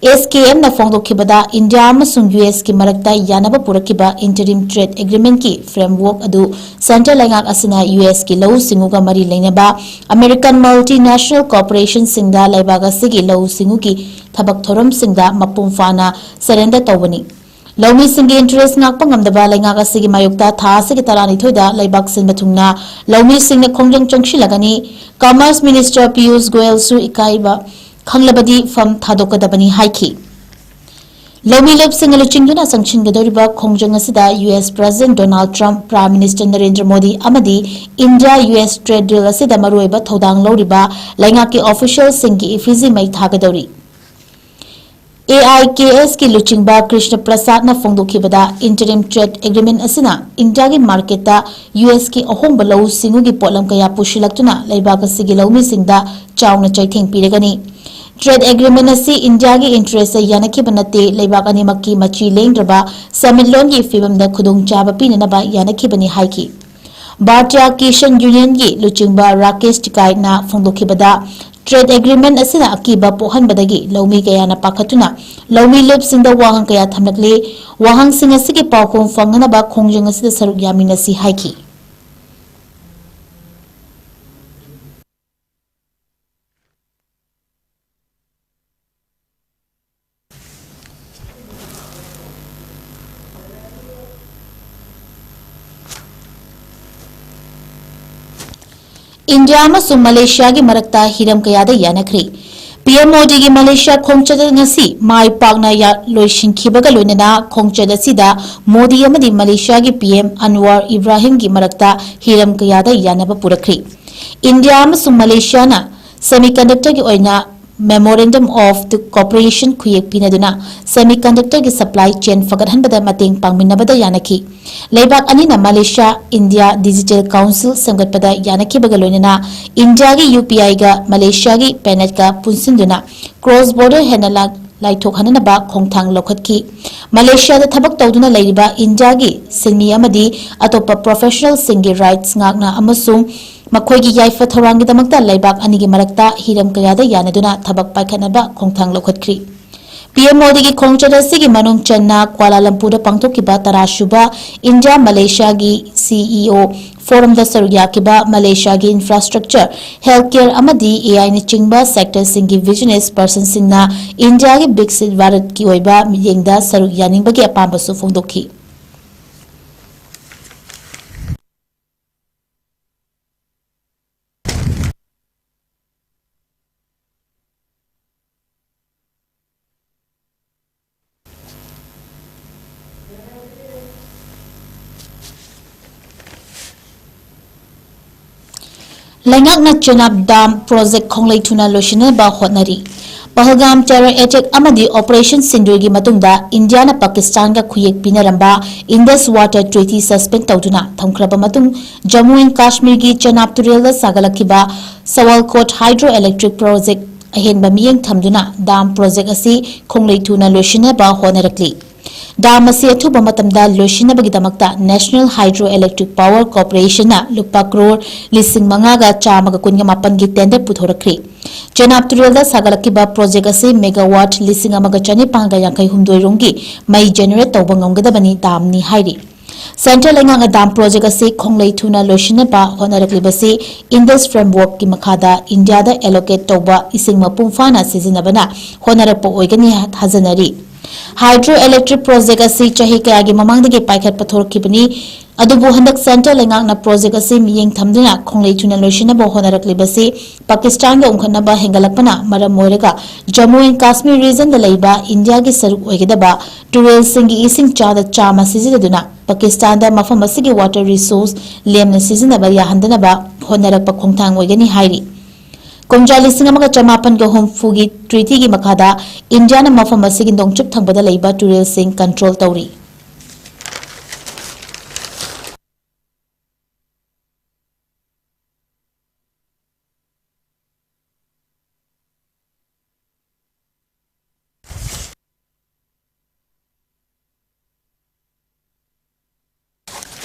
ꯑꯦꯁ ꯀꯦ ꯑꯦꯝꯅ ꯐꯣꯡꯗꯣꯛꯈꯤꯕꯗ, ꯏꯟꯗꯤꯌꯥ ꯑꯃꯁꯨꯡ ꯌꯨ ꯑꯦꯁꯀꯤ ꯃꯔꯛꯇ ꯌꯥꯅꯕ ꯄꯨꯔꯛꯈꯤꯕ interim trade agreement ꯀꯤ framework ꯑꯗꯨ centre ꯂꯩꯉꯥꯛ ꯑꯁꯤꯅ ꯌꯨ ꯑꯦꯁꯀꯤ ꯂꯧꯎ ꯁꯤꯡꯎꯒ ꯃꯔꯤ ꯂꯩꯅꯕ American multinational corporationꯁꯤꯡꯗ ꯂꯩꯕꯥꯛ ꯑꯁꯤꯒꯤ ꯂꯧꯎ ꯁꯤꯡꯎꯒꯤ ꯊꯕꯛ ꯊꯧꯔꯝꯁꯤꯡꯗ ꯃꯄꯨꯡ ꯐꯥꯅ surrender ꯇꯧꯕꯅꯤ꯫ ꯂꯧꯃꯤꯁꯤꯡꯒꯤ interest ꯉꯥꯛꯄ ꯉꯝꯗꯕ ꯂꯩꯉꯥꯛ ꯑꯁꯤꯒꯤ ꯃꯥꯌꯣꯛꯇ ꯊꯥ ꯑꯁꯤꯒꯤ ꯇꯔꯥꯅꯤꯊꯣꯏꯗ ꯂꯩꯕꯥꯛ ꯁꯤꯟꯕ ꯊꯨꯡꯅ ꯂꯧꯃꯤꯁꯤꯡꯅ ꯈꯣꯡꯖꯪ ꯆꯪꯁꯤꯜꯂꯒꯅꯤ꯫ Commerce Minister ꯄꯤꯌꯨꯁ ꯒꯣꯌꯜꯁꯨ ꯏꯀꯥꯏꯕ ꯈꯪꯂꯕꯗꯤ ꯐꯝ ꯊꯥꯗꯣꯛꯀꯗꯕꯅꯤ ꯍꯥꯏꯈꯤ꯫ ꯂꯧꯃꯤ ꯂꯨꯞꯁꯤꯡꯅ ꯂꯨꯆꯤꯡꯗꯨꯅ ꯆꯪꯁꯤꯟꯒꯗꯧꯔꯤꯕ ꯈꯣꯡꯖꯪ ꯑꯁꯤꯗ U S President Donald Trump, Prime Minister Narendra Modi ꯑꯃꯗꯤ India U S trade deal ꯑꯁꯤꯗ ꯃꯔꯨꯑꯣꯏꯕ ꯊꯧꯗꯥꯡ ꯂꯧꯔꯤꯕ ꯂꯩꯉꯥꯛꯀꯤ officialꯁꯤꯡꯒꯤ effigy ꯃꯩ ꯊꯥꯒꯗꯧꯔꯤ꯫ ꯑꯦ ꯑꯥꯏ ꯀꯦ ꯑꯦꯁꯀꯤ ꯂꯨꯆꯤꯡꯕ ꯀ꯭ꯔꯤꯁꯅ ꯄ꯭ꯔꯁꯥꯗꯅ ꯐꯣꯡꯗꯣꯛꯈꯤꯕꯗ, interim trade agreement ꯑꯁꯤꯅ ꯏꯟꯗꯤꯌꯥꯒꯤ marketꯇ ꯌꯨ ꯑꯦꯁꯀꯤ ꯑꯍꯣꯡꯕ ꯂꯧꯎ ꯁꯤꯡꯎꯒꯤ ꯄꯣꯠꯂꯝ ꯀꯌꯥ ꯄꯨꯁꯤꯜꯂꯛꯇꯨꯅ ꯂꯩꯕꯥꯛ ꯑꯁꯤꯒꯤ ꯂꯧꯃꯤꯁꯤꯡꯗ ꯆꯥꯎꯅ ꯆꯩꯊꯦꯡ ꯄꯤꯔꯒꯅꯤ꯫ Trade agreement ꯑꯁꯤ ꯏꯟꯗꯤꯌꯥꯒꯤ interestꯇ ꯌꯥꯅꯈꯤꯕ ꯅꯠꯇꯦ, ꯂꯩꯕꯥꯛ ꯑꯅꯤꯃꯛꯀꯤ ꯃꯆꯤ ꯂꯦꯡꯗ꯭ꯔꯕ ꯁꯦꯟꯃꯤꯠꯂꯣꯟꯒꯤ ꯐꯤꯕꯝꯗ ꯈꯨꯗꯣꯡꯆꯥꯕ ꯄꯤꯅꯅꯕ ꯌꯥꯅꯈꯤꯕꯅꯤ ꯍꯥꯏꯈꯤ꯫ Bharatiya Kisan Unionꯒꯤ ꯂꯨꯆꯤꯡꯕ ꯔꯥꯀꯦꯁ ꯇꯤꯀꯥꯏꯠꯅ ꯐꯣꯡꯗꯣꯛꯈꯤꯕꯗ, trade agreement ꯑꯁꯤꯅ ꯑꯀꯤꯕ ꯄꯣꯛꯍꯟꯕꯗꯒꯤ ꯂꯧꯃꯤ ꯀꯌꯥꯅ ꯄꯥꯈꯠꯇꯨꯅ ꯂꯧꯃꯤ ꯂꯨꯞꯁꯤꯡꯗ ꯋꯥꯍꯪ ꯀꯌꯥ ꯊꯝꯂꯛꯂꯤ꯫ ꯋꯥꯍꯪꯁꯤꯡ ꯑꯁꯤꯒꯤ ꯄꯥꯎꯈꯨꯝ ꯐꯪꯅꯅꯕ ꯈꯣꯡꯖꯪ ꯑꯁꯤꯗ ꯁꯔꯨꯛ ꯌꯥꯃꯤꯟꯅꯁꯤ ꯍꯥꯏꯈꯤ꯫ ꯏꯟꯗꯤꯌꯥ ꯑꯃꯁꯨꯡ ꯃꯂꯦꯁꯤꯌꯥꯒꯤ ꯃꯔꯛꯇ ꯍꯤꯔꯝ ꯀꯌꯥꯗ ꯌꯥꯅꯈ꯭ꯔꯦ꯫ ꯄꯤ ꯑꯦꯝ ꯃꯣꯗꯤꯒꯤ ꯃꯂꯦꯁꯤꯌꯥ ꯈꯣꯡꯆꯠ ꯉꯁꯤ ꯃꯥꯏ ꯄꯥꯛꯅ ꯌꯥ-, ꯂꯣꯏꯁꯤꯟꯈꯤꯕꯒ ꯂꯣꯏꯅꯅ ꯈꯣꯡꯆꯠ ꯑꯁꯤꯗ ꯃꯣꯗꯤ ꯑꯃꯗꯤ ꯃꯂꯦꯁꯤꯌꯥꯒꯤ ꯄꯤ ꯑꯦꯝ ꯑꯟꯋꯥꯔ ꯏꯕ꯭ꯔꯥꯍꯤꯝꯒꯤ ꯃꯔꯛꯇ ꯍꯤꯔꯝ ꯀꯌꯥꯗ ꯌꯥꯅꯕ ꯄꯨꯔꯛꯈ꯭ꯔꯦ꯫ ꯏꯟꯗꯤꯌꯥ ꯑꯃꯁꯨꯡ ꯃꯂꯦꯁꯤꯌꯥꯅ semiconductorꯒꯤ ꯑꯣꯏꯅ Memorandum of the Cooperation ꯈꯨꯌꯦꯛ ꯄꯤꯅꯗꯨꯅ semiconductorꯒꯤ supply chain ꯐꯒꯠꯍꯟꯕꯗ ꯃꯇꯦꯡ ꯄꯥꯡꯃꯤꯟꯅꯕꯗ ꯌꯥꯅꯈꯤ꯫ ꯂꯩꯕꯥꯛ ꯑꯅꯤꯅ ꯃꯂꯦꯁꯤꯌꯥ ꯏꯟꯗꯤꯌꯥ digital council ꯁꯦꯝꯒꯠꯄꯗ ꯌꯥꯅꯈꯤꯕꯒ ꯂꯣꯏꯅꯅ ꯏꯟꯗꯤꯌꯥꯒꯤ ꯌꯨ ꯄꯤ ꯑꯥꯏꯒ ꯃꯂꯦꯁꯤꯌꯥꯒꯤ ꯄꯦꯅꯦꯠꯀ ꯄꯨꯟꯁꯤꯟꯗꯨꯅ cross border ꯍꯦꯟꯅ ꯂꯥ-, ꯂꯥꯏꯊꯣꯛꯍꯟꯅꯕ ꯈꯣꯡꯊꯥꯡ ꯂꯧꯈꯠꯈꯤ꯫ ꯃꯂꯦꯁꯤꯌꯥꯗ ꯊꯕꯛ ꯇꯧꯗꯨꯅ ꯂꯩꯔꯤꯕ ꯏꯟꯗꯤꯌꯥꯒꯤ ꯁꯤꯟꯃꯤ ꯑꯃꯗꯤ ꯑꯇꯣꯞꯄ professionalꯁꯤꯡꯒꯤ rights ꯉꯥꯛꯅ ꯑꯃꯁꯨꯡ ꯃꯈꯣꯏꯒꯤ ꯌꯥꯏꯐ ꯊꯧꯔꯥꯡꯒꯤꯗꯃꯛꯇ ꯂꯩꯕꯥꯛ ꯑꯅꯤꯒꯤ ꯃꯔꯛꯇ ꯍꯤꯔꯝ ꯀꯌꯥꯗ ꯌꯥꯅꯗꯨꯅ ꯊꯕꯛ ꯄꯥꯏꯈꯠꯅꯕ ꯈꯣꯡꯊꯥꯡ ꯂꯧꯈꯠꯈ꯭ꯔꯤ꯫ ꯄꯤ ꯑꯦꯝ ꯃꯣꯗꯤꯒꯤ ꯈꯣꯡꯆꯠ ꯑꯁꯤꯒꯤ ꯃꯅꯨꯡ ꯆꯟꯅ ꯀ꯭ꯋꯥꯂꯥꯂꯝꯄꯨꯔꯗ ꯄꯥꯡꯊꯣꯛꯈꯤꯕ ꯇꯔꯥꯁꯨꯕ ꯏꯟꯗꯤꯌꯥ ꯃꯂꯦꯁꯤꯌꯥꯒꯤ ꯁꯤ ꯏ ꯑꯣ ꯐꯣꯔꯝꯗ ꯁꯔꯨꯛ ꯌꯥꯈꯤꯕ ꯃꯂꯦꯁꯤꯌꯥꯒꯤ ꯏꯟꯐ꯭ꯔꯥꯁ꯭ꯇ꯭ꯔꯛꯆꯔ, ꯍꯦꯜꯊ ꯀꯦꯌꯔ ꯑꯃꯗꯤ ꯑꯦ ꯑꯥꯏꯅꯆꯤꯡꯕ ꯁꯦꯛꯇꯔꯁꯤꯡꯒꯤ ꯕꯤꯖꯤꯅꯦꯁ ꯄꯔꯁꯟꯁꯤꯡꯅ ꯏꯟꯗꯤꯌꯥꯒꯤ ꯕꯤꯛꯁꯤꯠ ꯚꯥꯔꯠꯀꯤ ꯑꯣꯏꯕ ꯃꯤꯠꯌꯦꯡꯗ ꯁꯔꯨꯛ ꯌꯥꯅꯤꯡꯕꯒꯤ ꯑꯄꯥꯝꯕꯁꯨ ꯐꯣꯡꯗꯣꯛꯈꯤ꯫ ꯂꯩꯉꯥꯛꯅ ꯆꯦꯅꯥꯕ ꯗꯥꯝ ꯄ꯭ꯔꯣꯖꯦꯛ ꯈꯣꯡꯂꯩ ꯊꯨꯅ ꯂꯣꯏꯁꯤꯟꯅꯕ ꯍꯣꯠꯅꯔꯤ꯫ ꯄꯍꯜꯒꯥꯝ ꯇꯦꯔꯣꯔ ꯑꯦꯇꯦꯛ ꯑꯃꯗꯤ ꯑꯣꯄꯔꯦꯁꯟ ꯁꯤꯟꯗꯨꯔꯒꯤ ꯃꯇꯨꯡꯗ ꯏꯟꯗꯤꯌꯥꯅ ꯄꯥꯀꯤꯁꯇꯥꯟꯒ ꯈꯨꯌꯦꯛ ꯄꯤꯅꯔꯝꯕ ꯏꯟꯗꯁ ꯋꯥꯇꯔ ꯇ꯭ꯔꯤꯇꯤ ꯁꯁꯄꯦꯟ ꯇꯧꯗꯨꯅ ꯊꯝꯈ꯭ꯔꯕ ꯃꯇꯨꯡ, ꯖꯝꯃꯨ ꯑꯦꯟ ꯀꯥꯁꯃꯤꯔꯒꯤ ꯆꯦꯅꯥꯕ ꯇꯨꯔꯦꯜꯗ ꯁꯥꯒꯠꯂꯛꯈꯤꯕ ꯁꯋꯥꯜꯀꯣꯠ ꯍꯥꯏꯗ꯭ꯔꯣ ꯏꯂꯦꯛꯇ꯭ꯔꯤꯛ ꯄ꯭ꯔꯣꯖꯦꯛ ꯑꯍꯦꯟꯕ ꯃꯤꯠꯌꯦꯡ ꯊꯝꯗꯨꯅ ꯗꯥꯝ ꯄ꯭ꯔꯣꯖꯦꯛ ꯑꯁꯤ ꯈꯣꯡꯂꯩ ꯊꯨꯅ ꯂꯣꯏꯁꯤꯟꯅꯕ ꯍꯣꯠꯅꯔꯛꯂꯤ꯫ ꯗꯥꯝ ꯑꯁꯤ ꯑꯊꯨꯕ ꯃꯇꯝꯗ ꯂꯣꯏꯁꯤꯟꯅꯕꯒꯤꯗꯃꯛꯇ ꯅꯦꯁꯅꯦꯜ ꯍꯥꯏꯗ꯭ꯔꯣ ꯏꯂꯦꯛꯇ꯭ꯔꯤꯛ ꯄꯥꯋꯔ ꯀꯣꯔꯄꯣꯔꯦꯁꯟꯅ ꯂꯨꯄꯥ ꯀ꯭ꯔꯣꯔ ꯂꯤꯁꯤꯡ ꯃꯉꯥꯒ ꯆꯥꯝꯃꯒ ꯀꯨꯟꯒ ꯃꯥꯄꯟꯒꯤ ꯇꯦꯟꯗꯔ ꯄꯨꯊꯣꯔꯛꯈ꯭ꯔꯤ꯫ ꯆꯦꯅꯥꯕ ꯇꯨꯔꯦꯜꯗ ꯁꯥꯒꯠꯂꯛꯈꯤꯕ ꯄ꯭ꯔꯣꯖꯦꯛ ꯑꯁꯤ ꯃꯦꯒꯥꯋꯥꯠ ꯂꯤꯁꯤꯡ ꯑꯃꯒ ꯆꯅꯤꯄꯥꯟꯒ ꯌꯥꯡꯈꯩ ꯍꯨꯝꯗꯣꯏ ꯔꯣꯝꯒꯤ ꯃꯩ ꯖꯦꯅꯦꯔꯦꯠ ꯇꯧꯕ ꯉꯝꯒꯗꯕꯅꯤ ꯗꯥꯝꯅꯤ ꯍꯥꯏꯔꯤ꯫ ꯁꯦꯟꯇ꯭ꯔꯦꯜ ꯂꯩꯉꯥꯛꯅ ꯗꯥꯝ ꯄ꯭ꯔꯣꯖꯦꯛ ꯑꯁꯤ ꯈꯣꯡꯂꯩ ꯊꯨꯅ ꯂꯣꯏꯁꯤꯟꯅꯕ ꯍꯣꯠꯅꯔꯛꯂꯤꯕꯁꯤ ꯏꯟꯗꯁ ꯐ꯭ꯔꯦꯝꯋꯔꯛꯀꯤ ꯃꯈꯥꯗ ꯏꯟꯗꯤꯌꯥꯗ ꯑꯦꯂꯣꯀꯦꯠ ꯇꯧꯕ ꯏꯁꯤꯡ ꯃꯄꯨꯡ ꯐꯥꯅ ꯁꯤꯖꯤꯟꯅꯕꯅ ꯍꯣꯠꯅꯔꯛꯄ ꯑꯣꯏꯒꯅꯤ ꯊꯥꯖꯅꯔꯤ꯫ ꯍꯥꯏꯗ꯭ꯔꯣ ꯏꯂꯦꯛꯇ꯭ꯔꯤꯛ ꯄ꯭ꯔꯣꯖꯦꯛ ꯑꯁꯤ ꯆꯍꯤ ꯀꯌꯥꯒꯤ ꯃꯃꯥꯡꯗꯒꯤ ꯄꯥꯏꯈꯠꯄ ꯊꯣꯔꯛꯈꯤꯕꯅꯤ꯫ ꯑꯗꯨꯕꯨ ꯍꯟꯗꯛ ꯁꯦꯟꯇ꯭ꯔꯦꯜ ꯂꯩꯉꯥꯛꯅ ꯄ꯭ꯔꯣꯖꯦꯛ ꯑꯁꯤ ꯃꯤꯠꯌꯦꯡ ꯊꯝꯗꯨꯅ ꯈꯣꯡꯂꯩ ꯊꯨꯅ ꯂꯣꯏꯁꯤꯟꯅꯕ ꯍꯣꯠꯅꯔꯛꯂꯤꯕꯁꯤ ꯄꯥꯀꯤꯁꯇꯥꯟꯒ ꯎꯪꯈꯠꯅꯕ ꯍꯦꯟꯒꯠꯂꯛꯄꯅ ꯃꯔꯝ ꯑꯣꯏꯔꯒ ꯖꯝꯃꯨ ꯑꯦꯟ ꯀꯥꯁꯃꯤꯔ ꯔꯤꯖꯟꯗ ꯂꯩꯕ ꯏꯟꯗꯤꯌꯥꯒꯤ ꯁꯔꯨꯛ ꯑꯣꯏꯒꯗꯕ ꯇꯨꯔꯦꯜꯁꯤꯡꯒꯤ ꯏꯁꯤꯡ ꯆꯥꯗ ꯆꯥꯝꯃ ꯁꯤꯖꯤꯟꯅꯗꯨꯅ ꯄꯥꯀꯤꯁꯇꯥꯟꯗ ꯃꯐꯝ ꯑꯁꯤꯒꯤ ꯋꯥꯇꯔ ꯔꯤꯁꯣꯔꯁ ꯂꯦꯝꯅ ꯁꯤꯖꯤꯟꯅꯕ ꯌꯥꯍꯟꯗꯅꯕ ꯍꯣꯠꯅꯔꯛꯄ ꯈꯣꯡꯊꯥꯡ ꯑꯣꯏꯒꯅꯤ ꯍꯥꯏꯔꯤ꯫ ꯀꯨꯝꯖꯥ ꯂꯤꯁꯤꯡ ꯑꯃꯒ ꯆꯃꯥꯄꯟꯒ ꯍꯨꯝꯐꯨꯒꯤ ꯇ꯭ꯔꯤꯇꯤꯒꯤ ꯃꯈꯥꯗ ꯏꯟꯗꯤꯌꯥꯅ ꯃꯐꯝ ꯑꯁꯤꯒꯤ ꯅꯣꯡꯆꯨꯞ ꯊꯪꯕꯗ ꯂꯩꯕ ꯇꯨꯔꯦꯜꯁꯤꯡ ꯀꯟꯇ꯭ꯔꯣꯜ ꯇꯧꯔꯤ꯫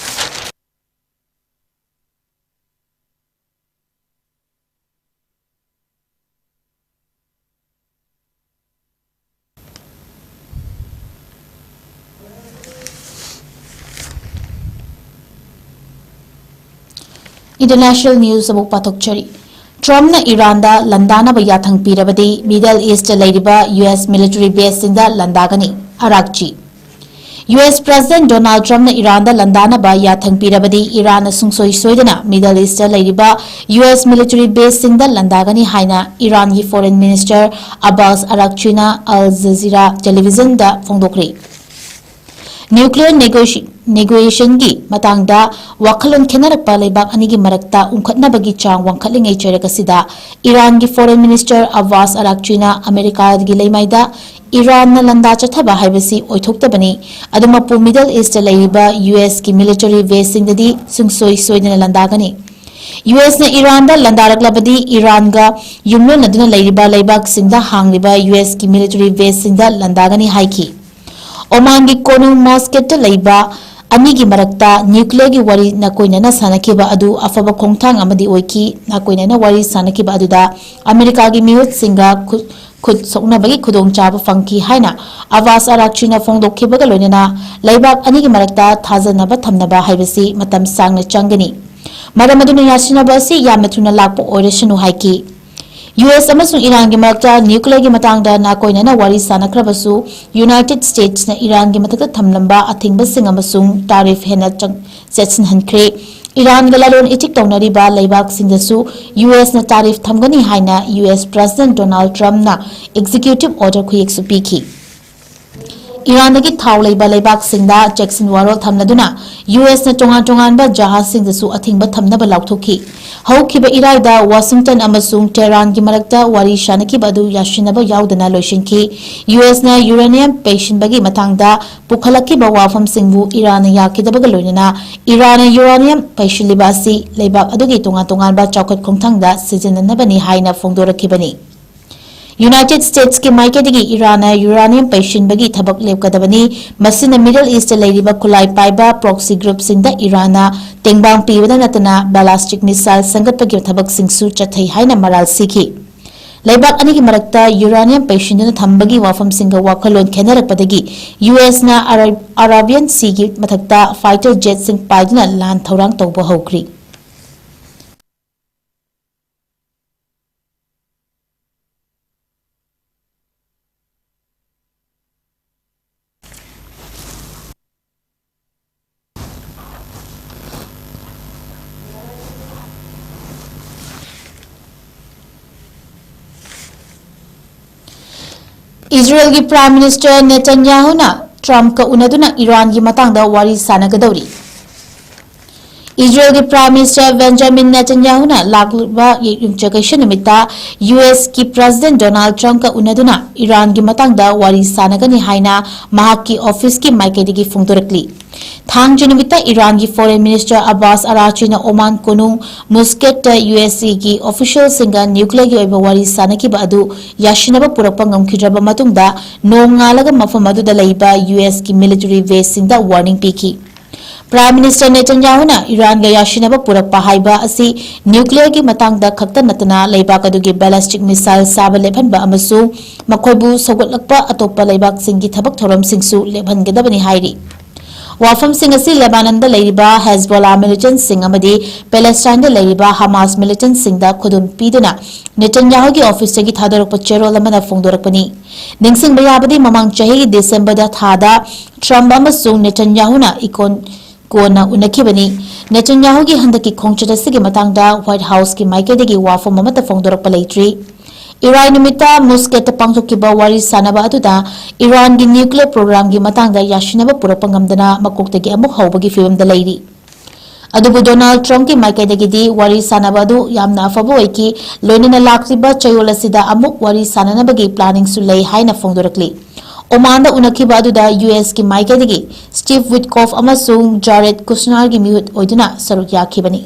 International news ꯑꯃꯨꯛ ꯄꯥꯊꯣꯛꯆꯔꯤ꯫ ꯇ꯭ꯔꯝꯞꯅ ꯏꯔꯥꯟꯗ ꯂꯥꯟꯗꯥꯅꯕ ꯌꯥꯊꯪ ꯄꯤꯔꯕꯗꯤ Middle East ꯂꯩꯔꯤꯕ U S military baseꯁꯤꯡꯗ ꯂꯥꯟꯗꯥꯒꯅꯤ꯫ ꯑꯔꯥꯛꯆꯤ꯫ U S President Donald Trumpꯅ ꯏꯔꯥꯟꯗ ꯂꯥꯟꯗꯥꯅꯕ ꯌꯥꯊꯪ ꯄꯤꯔꯕꯗꯤ ꯏꯔꯥꯟꯅ ꯁꯨꯡꯁꯣꯏ ꯁꯣꯏꯗꯅ Middle East ꯂꯩꯔꯤꯕ U S military baseꯁꯤꯡꯗ ꯂꯥꯟꯗꯥꯒꯅꯤ ꯍꯥꯏꯅ ꯏꯔꯥꯟꯒꯤ Foreign Minister Abbas Araghchina Al Jazeera televisionꯗ ꯐꯣꯡꯗꯣꯛꯈ꯭ꯔꯦ꯫ Nuclear negotiationꯒꯤ ꯃꯇꯥꯡꯗ ꯋꯥꯈꯜꯂꯣꯟ ꯈꯦꯠꯅꯔꯛꯄ ꯂꯩꯕꯥꯛ ꯑꯅꯤꯒꯤ ꯃꯔꯛꯇ ꯎꯪꯈꯠꯅꯕꯒꯤ ꯆꯥꯡ ꯋꯥꯡꯈꯠꯂꯤꯉꯩ ꯆꯩꯔꯛ ꯑꯁꯤꯗ ꯏꯔꯥꯟꯒꯤ Foreign Minister Abbas Araghchina ꯑꯃꯦꯔꯤꯀꯥꯒꯤ ꯂꯩꯃꯥꯏꯗ ꯏꯔꯥꯟꯅ ꯂꯥꯟꯗꯥ ꯆꯠꯊꯕ ꯍꯥꯏꯕꯁꯤ ꯑꯣꯏꯊꯣꯛꯇꯕꯅꯤ, ꯑꯗꯨꯃꯛꯄꯨ Middle East ꯂꯩꯔꯤꯕ U Sꯀꯤ military baseꯁꯤꯡꯗꯗꯤ ꯁꯨꯡꯁꯣꯏ ꯁꯣꯏꯗꯅ ꯂꯥꯟꯗꯥꯒꯅꯤ꯫ U Sꯅ ꯏꯔꯥꯟꯗ ꯂꯥꯟꯗꯥꯔꯛꯂꯕꯗꯤ ꯏꯔꯥꯟꯒ ꯌꯨꯝꯂꯣꯟꯅꯗꯨꯅ ꯂꯩꯔꯤꯕ ꯂꯩꯕꯥꯛꯁꯤꯡꯗ ꯍꯥꯡꯂꯤꯕ U Sꯀꯤ military baseꯁꯤꯡꯗ ꯂꯥꯟꯗꯥꯒꯅꯤ ꯍꯥꯏꯈꯤ꯫ ꯑꯣꯃꯥꯟꯒꯤ ꯀꯣꯅꯨꯡ ꯃꯁꯀꯠꯇ ꯂꯩꯕ ꯑꯅꯤꯒꯤ ꯃꯔꯛꯇ nuclearꯒꯤ ꯋꯥꯔꯤ ꯅꯥꯀꯣꯏꯅꯅ ꯁꯥꯟꯅꯈꯤꯕ ꯑꯗꯨ ꯑꯐꯕ ꯈꯣꯡꯊꯥꯡ ꯑꯃꯗꯤ ꯑꯣꯏꯈꯤ꯫ ꯅꯥꯀꯣꯏꯅꯅ ꯋꯥꯔꯤ ꯁꯥꯟꯅꯈꯤꯕ ꯑꯗꯨꯗ ꯑꯃꯦꯔꯤꯀꯥꯒꯤ ꯃꯤꯍꯨꯠꯁꯤꯡꯒ ꯈꯨ-, ꯈꯨꯠ ꯁꯣꯛꯅꯕꯒꯤ ꯈꯨꯗꯣꯡꯆꯥꯕ ꯐꯪꯈꯤ ꯍꯥꯏꯅ ꯑꯕꯥꯁ ꯑꯔꯥꯛꯆꯤꯅ ꯐꯣꯡꯗꯣꯛꯈꯤꯕꯒ ꯂꯣꯏꯅꯅ ꯂꯩꯕꯥꯛ ꯑꯅꯤꯒꯤ ꯃꯔꯛꯇ ꯊꯥꯖꯅꯕ ꯊꯝꯅꯕ ꯍꯥꯏꯕꯁꯤ ꯃꯇꯝ ꯁꯥꯡꯅ ꯆꯪꯒꯅꯤ꯫ ꯃꯔꯝ ꯑꯗꯨꯅ ꯌꯥꯁꯤꯟꯅꯕ ꯑꯁꯤ ꯌꯥꯝꯅ ꯊꯨꯅ ꯂꯥꯛꯄ ꯑꯣꯏꯔꯁꯅꯨ ꯍꯥꯏꯈꯤ꯫ U S ꯑꯃꯁꯨꯡ ꯏꯔꯥꯟꯒꯤ ꯃꯔꯛꯇ nuclearꯒꯤ ꯃꯇꯥꯡꯗ ꯅꯥꯀꯣꯏꯅꯅ ꯋꯥꯔꯤ ꯁꯥꯟꯅꯈ꯭ꯔꯕꯁꯨ, United Statesꯅ ꯏꯔꯥꯟꯒꯤ ꯃꯊꯛꯇ ꯊꯝꯂꯝꯕ ꯑꯊꯤꯡꯕꯁꯤꯡ ꯑꯃꯁꯨꯡ tariff ꯍꯦꯟꯅ ꯆꯪ-, ꯆꯦꯠꯁꯤꯟꯍꯟꯈ꯭ꯔꯦ꯫ ꯏꯔꯥꯟꯒ ꯂꯂꯣꯟ ꯏꯇꯤꯛ ꯇꯧꯅꯔꯤꯕ ꯂꯩꯕꯥꯛꯁꯤꯡꯗꯁꯨ U Sꯅ tariff ꯊꯝꯒꯅꯤ ꯍꯥꯏꯅ U S President Donald Trumpꯅ executive order ꯈꯨꯌꯦꯛꯁꯨ ꯄꯤꯈꯤ꯫ ꯏꯔꯥꯟꯗꯒꯤ ꯊꯥꯎ ꯂꯩꯕ ꯂꯩꯕꯥꯛꯁꯤꯡꯗ ꯆꯦꯛꯁꯤꯟ ꯋꯥꯔꯣꯜ ꯊꯝꯂꯗꯨꯅ U Sꯅ ꯇꯣꯉꯥꯟ ꯇꯣꯉꯥꯟꯕ ꯖꯍꯥꯖꯁꯤꯡꯗꯁꯨ ꯑꯊꯤꯡꯕ ꯊꯝꯅꯕ ꯂꯥꯎꯊꯣꯛꯈꯤ꯫ ꯍꯧꯈꯤꯕ ꯏꯔꯥꯏꯗ Washington ꯑꯃꯁꯨꯡ Tehranꯒꯤ ꯃꯔꯛꯇ ꯋꯥꯔꯤ ꯁꯥꯅꯈꯤꯕ ꯑꯗꯨ ꯌꯥꯁꯤꯟꯅꯕ ꯌꯥꯎꯗꯅ ꯂꯣꯏꯁꯤꯟꯈꯤ꯫ U Sꯅ uranium ꯄꯩꯁꯤꯟꯕꯒꯤ ꯃꯇꯥꯡꯗ ꯄꯨꯈꯠꯂꯛꯈꯤꯕ ꯋꯥꯐꯝꯁꯤꯡꯕꯨ ꯏꯔꯥꯟꯅ ꯌꯥꯈꯤꯗꯕꯒ ꯂꯣꯏꯅꯅ ꯏꯔꯥꯟꯅ uranium ꯄꯩꯁꯤꯜꯂꯤꯕ ꯑꯁꯤ ꯂꯩꯕꯥꯛ ꯑꯗꯨꯒꯤ ꯇꯣꯉꯥꯟ ꯇꯣꯉꯥꯟꯕ ꯆꯥꯎꯈꯠ ꯈꯣꯡꯊꯥꯡꯗ ꯁꯤꯖꯤꯟꯅꯅꯕꯅꯤ ꯍꯥꯏꯅ ꯐꯣꯡꯗꯣꯔꯛꯈꯤꯕꯅꯤ꯫ United Statesꯀꯤ ꯃꯥꯏꯀꯩꯗꯒꯤ ꯏꯔꯥꯟꯅ uranium ꯄꯩꯁꯤꯟꯕꯒꯤ ꯊꯕꯛ ꯂꯦꯞꯀꯗꯕꯅꯤ, ꯃꯁꯤꯅ Middle Eastꯇ ꯂꯩꯔꯤꯕ ꯈꯨꯠꯂꯥꯏ ꯄꯥꯏꯕ proxy groupꯁꯤꯡꯗ ꯏꯔꯥꯟꯅ ꯇꯦꯡꯕꯥꯡ ꯄꯤꯕꯗ ꯅꯠꯇꯅ ballistic missile ꯁꯦꯝꯒꯠꯄꯒꯤ ꯊꯕꯛꯁꯤꯡꯁꯨ ꯆꯠꯊꯩ ꯍꯥꯏꯅ ꯃꯔꯥꯜ ꯁꯤꯈꯤ꯫ ꯂꯩꯕꯥꯛ ꯑꯅꯤꯒꯤ ꯃꯔꯛꯇ uranium ꯄꯩꯁꯤꯟꯗꯨꯅ ꯊꯝꯕꯒꯤ ꯋꯥꯐꯝꯁꯤꯡꯒ ꯋꯥꯈꯜꯂꯣꯟ ꯈꯦꯠꯅꯔꯛꯄꯗꯒꯤ U Sꯅ Ara-, Arabian Seaꯒꯤ ꯃꯊꯛꯇ fighter jetꯁꯤꯡ ꯄꯥꯏꯗꯨꯅ ꯂꯥꯟ ꯊꯧꯔꯥꯡ ꯇꯧꯕ ꯍꯧꯈ꯭ꯔꯤ꯫ ꯏꯖꯔꯦꯜꯒꯤ Prime Minister ꯅꯦꯇꯟꯌꯥꯍꯨꯅ ꯇ꯭ꯔꯝꯞꯀ ꯎꯅꯗꯨꯅ ꯏꯔꯥꯟꯒꯤ ꯃꯇꯥꯡꯗ ꯋꯥꯔꯤ ꯁꯥꯟꯅꯒꯗꯧꯔꯤ꯫ ꯏꯖꯔꯦꯜꯒꯤ Prime Minister ꯕꯦꯟꯖꯥꯃꯤꯟ ꯅꯦꯇꯟꯌꯥꯍꯨꯅ ꯂꯥꯛꯂꯤꯕ ꯌꯨꯝꯖꯀꯩꯁ ꯅꯨꯃꯤꯠꯇ ꯌꯨ ꯑꯦꯁꯀꯤ President ꯗꯣꯅꯥꯜꯗ ꯇ꯭ꯔꯝꯞꯀ ꯎꯅꯗꯨꯅ ꯏꯔꯥꯟꯒꯤ ꯃꯇꯥꯡꯗ ꯋꯥꯔꯤ ꯁꯥꯟꯅꯒꯅꯤ ꯍꯥꯏꯅ ꯃꯍꯥꯛꯀꯤ officeꯀꯤ ꯃꯥꯏꯀꯩꯗꯒꯤ ꯐꯣꯡꯗꯣꯔꯛꯂꯤ꯫ ꯊꯥꯡꯖ ꯅꯨꯃꯤꯠꯇ ꯏꯔꯥꯟꯒꯤ Foreign Minister ꯑꯕꯥꯁ ꯑꯔꯥꯆꯤꯅ ꯑꯣꯃꯥꯟ ꯀꯣꯅꯨꯡ ꯃꯨꯁꯀꯦꯠꯇ ꯌꯨ ꯑꯦꯁ ꯑꯦꯒꯤ officialꯁꯤꯡꯒ nuclearꯒꯤ ꯑꯣꯏꯕ ꯋꯥꯔꯤ ꯁꯥꯟꯅꯈꯤꯕ ꯑꯗꯨ ꯌꯥꯁꯤꯟꯅꯕ ꯄꯨꯔꯛꯄ ꯉꯝꯈꯤꯗ꯭ꯔꯕ ꯃꯇꯨꯡꯗ ꯅꯣꯡꯉꯥꯜꯂꯒ ꯃꯐꯝ ꯑꯗꯨꯗ ꯂꯩꯕ ꯌꯨ ꯑꯦꯁꯀꯤ military baseꯁꯤꯡꯗ warning ꯄꯤꯈꯤ꯫ Prime Minister ꯅꯦꯇꯟꯌꯥꯍꯨꯅ ꯏꯔꯥꯟꯒ ꯌꯥꯁꯤꯟꯅꯕ ꯄꯨꯔꯛꯄ ꯍꯥꯏꯕ ꯑꯁꯤ nuclearꯒꯤ ꯃꯇꯥꯡꯗ ꯈꯛꯇ ꯅꯠꯇꯅ ꯂꯩꯕꯥꯛ ꯑꯗꯨꯒꯤ ballistic missile ꯁꯥꯕ ꯂꯦꯞꯍꯟꯕ ꯑꯃꯁꯨꯡ ꯃꯈꯣꯏꯕꯨ ꯁꯧꯒꯠꯂꯛꯄ ꯑꯇꯣꯞꯄ ꯂꯩꯕꯥꯛꯁꯤꯡꯒꯤ ꯊꯕꯛ ꯊꯧꯔꯝꯁꯤꯡꯁꯨ ꯂꯦꯞꯍꯟꯒꯗꯕꯅꯤ ꯍꯥꯏꯔꯤ꯫ ꯋꯥꯐꯝꯁꯤꯡ ꯑꯁꯤ ꯂꯦꯕꯥꯅꯟꯗ ꯂꯩꯔꯤꯕ ꯍꯦꯖꯕꯣꯂꯥ militantꯁꯤꯡ ꯑꯃꯗꯤ ꯄꯦꯂꯦꯁꯇꯥꯏꯟꯗ ꯂꯩꯔꯤꯕ ꯍꯃꯥꯁ militantꯁꯤꯡꯗ ꯈꯨꯗꯨꯝ ꯄꯤꯗꯨꯅ ꯅꯦꯇꯟꯌꯥꯍꯨꯒꯤ officeꯇꯒꯤ ꯊꯥꯗꯣꯔꯛꯄ ꯆꯦꯔꯣꯜ ꯑꯃꯅ ꯐꯣꯡꯗꯣꯔꯛꯄꯅꯤ꯫ ꯅꯤꯡꯁꯤꯡꯕ ꯌꯥꯕꯗꯤ ꯃꯃꯥꯡ ꯆꯍꯤꯒꯤ ꯗꯤꯁꯦꯝꯕꯔꯗ ꯊꯥꯗ ꯇ꯭ꯔꯝꯞ ꯑꯃꯁꯨꯡ ꯅꯦꯇꯟꯌꯥꯍꯨꯅ ꯏꯀꯣꯟ ꯀꯣꯟꯅ ꯎꯅꯈꯤꯕꯅꯤ꯫ ꯅꯦꯇꯟꯌꯥꯍꯨꯒꯤ ꯍꯟꯗꯛꯀꯤ ꯈꯣꯡꯆꯠ ꯑꯁꯤꯒꯤ ꯃꯇꯥꯡꯗ White Houseꯀꯤ ꯃꯥꯏꯀꯩꯗꯒꯤ ꯋꯥꯐꯝ ꯑꯃꯠꯇ ꯐꯣꯡꯗꯣꯔꯛꯄ ꯂꯩꯇ꯭ꯔꯤ꯫ ꯏꯔꯥꯏ ꯅꯨꯃꯤꯠꯇ ꯃꯨꯁꯀꯦꯠꯇ ꯄꯥꯡꯊꯣꯛꯈꯤꯕ ꯋꯥꯔꯤ ꯁꯥꯟꯅꯕ ꯑꯗꯨꯗ ꯏꯔꯥꯟꯒꯤ nuclear programꯒꯤ ꯃꯇꯥꯡꯗ ꯌꯥꯁꯤꯟꯅꯕ ꯄꯨꯔꯛꯄ ꯉꯝꯗꯅ ꯃꯀꯣꯛꯇꯒꯤ ꯑꯃꯨꯛ ꯍꯧꯕꯒꯤ ꯐꯤꯚꯝꯗ ꯂꯩꯔꯤ꯫ ꯑꯗꯨꯕꯨ ꯗꯣꯅꯥꯜꯗ ꯇ꯭ꯔꯝꯞꯀꯤ ꯃꯥꯏꯀꯩꯗꯒꯤꯗꯤ ꯋꯥꯔꯤ ꯁꯥꯟꯅꯕ ꯑꯗꯨ ꯌꯥꯝꯅ ꯑꯐꯕ ꯑꯣꯏꯈꯤ, ꯂꯣꯏꯅꯅ ꯂꯥꯛꯂꯤꯕ ꯆꯌꯣꯜ ꯑꯁꯤꯗ ꯑꯃꯨꯛ ꯋꯥꯔꯤ ꯁꯥꯟꯅꯅꯕꯒꯤ planningꯁꯨ ꯂꯩ ꯍꯥꯏꯅ ꯐꯣꯡꯗꯣꯔꯛꯂꯤ꯫ ꯑꯣꯃꯥꯟꯗ ꯎꯅꯈꯤꯕ ꯑꯗꯨꯗ ꯌꯨ ꯑꯦꯁꯀꯤ ꯃꯥꯏꯀꯩꯗꯒꯤ Steve Witkoff ꯑꯃꯁꯨꯡ Jared Kushnerꯒꯤ ꯃꯤꯍꯨꯠ ꯑꯣꯏꯗꯨꯅ ꯁꯔꯨꯛ ꯌꯥꯈꯤꯕꯅꯤ꯫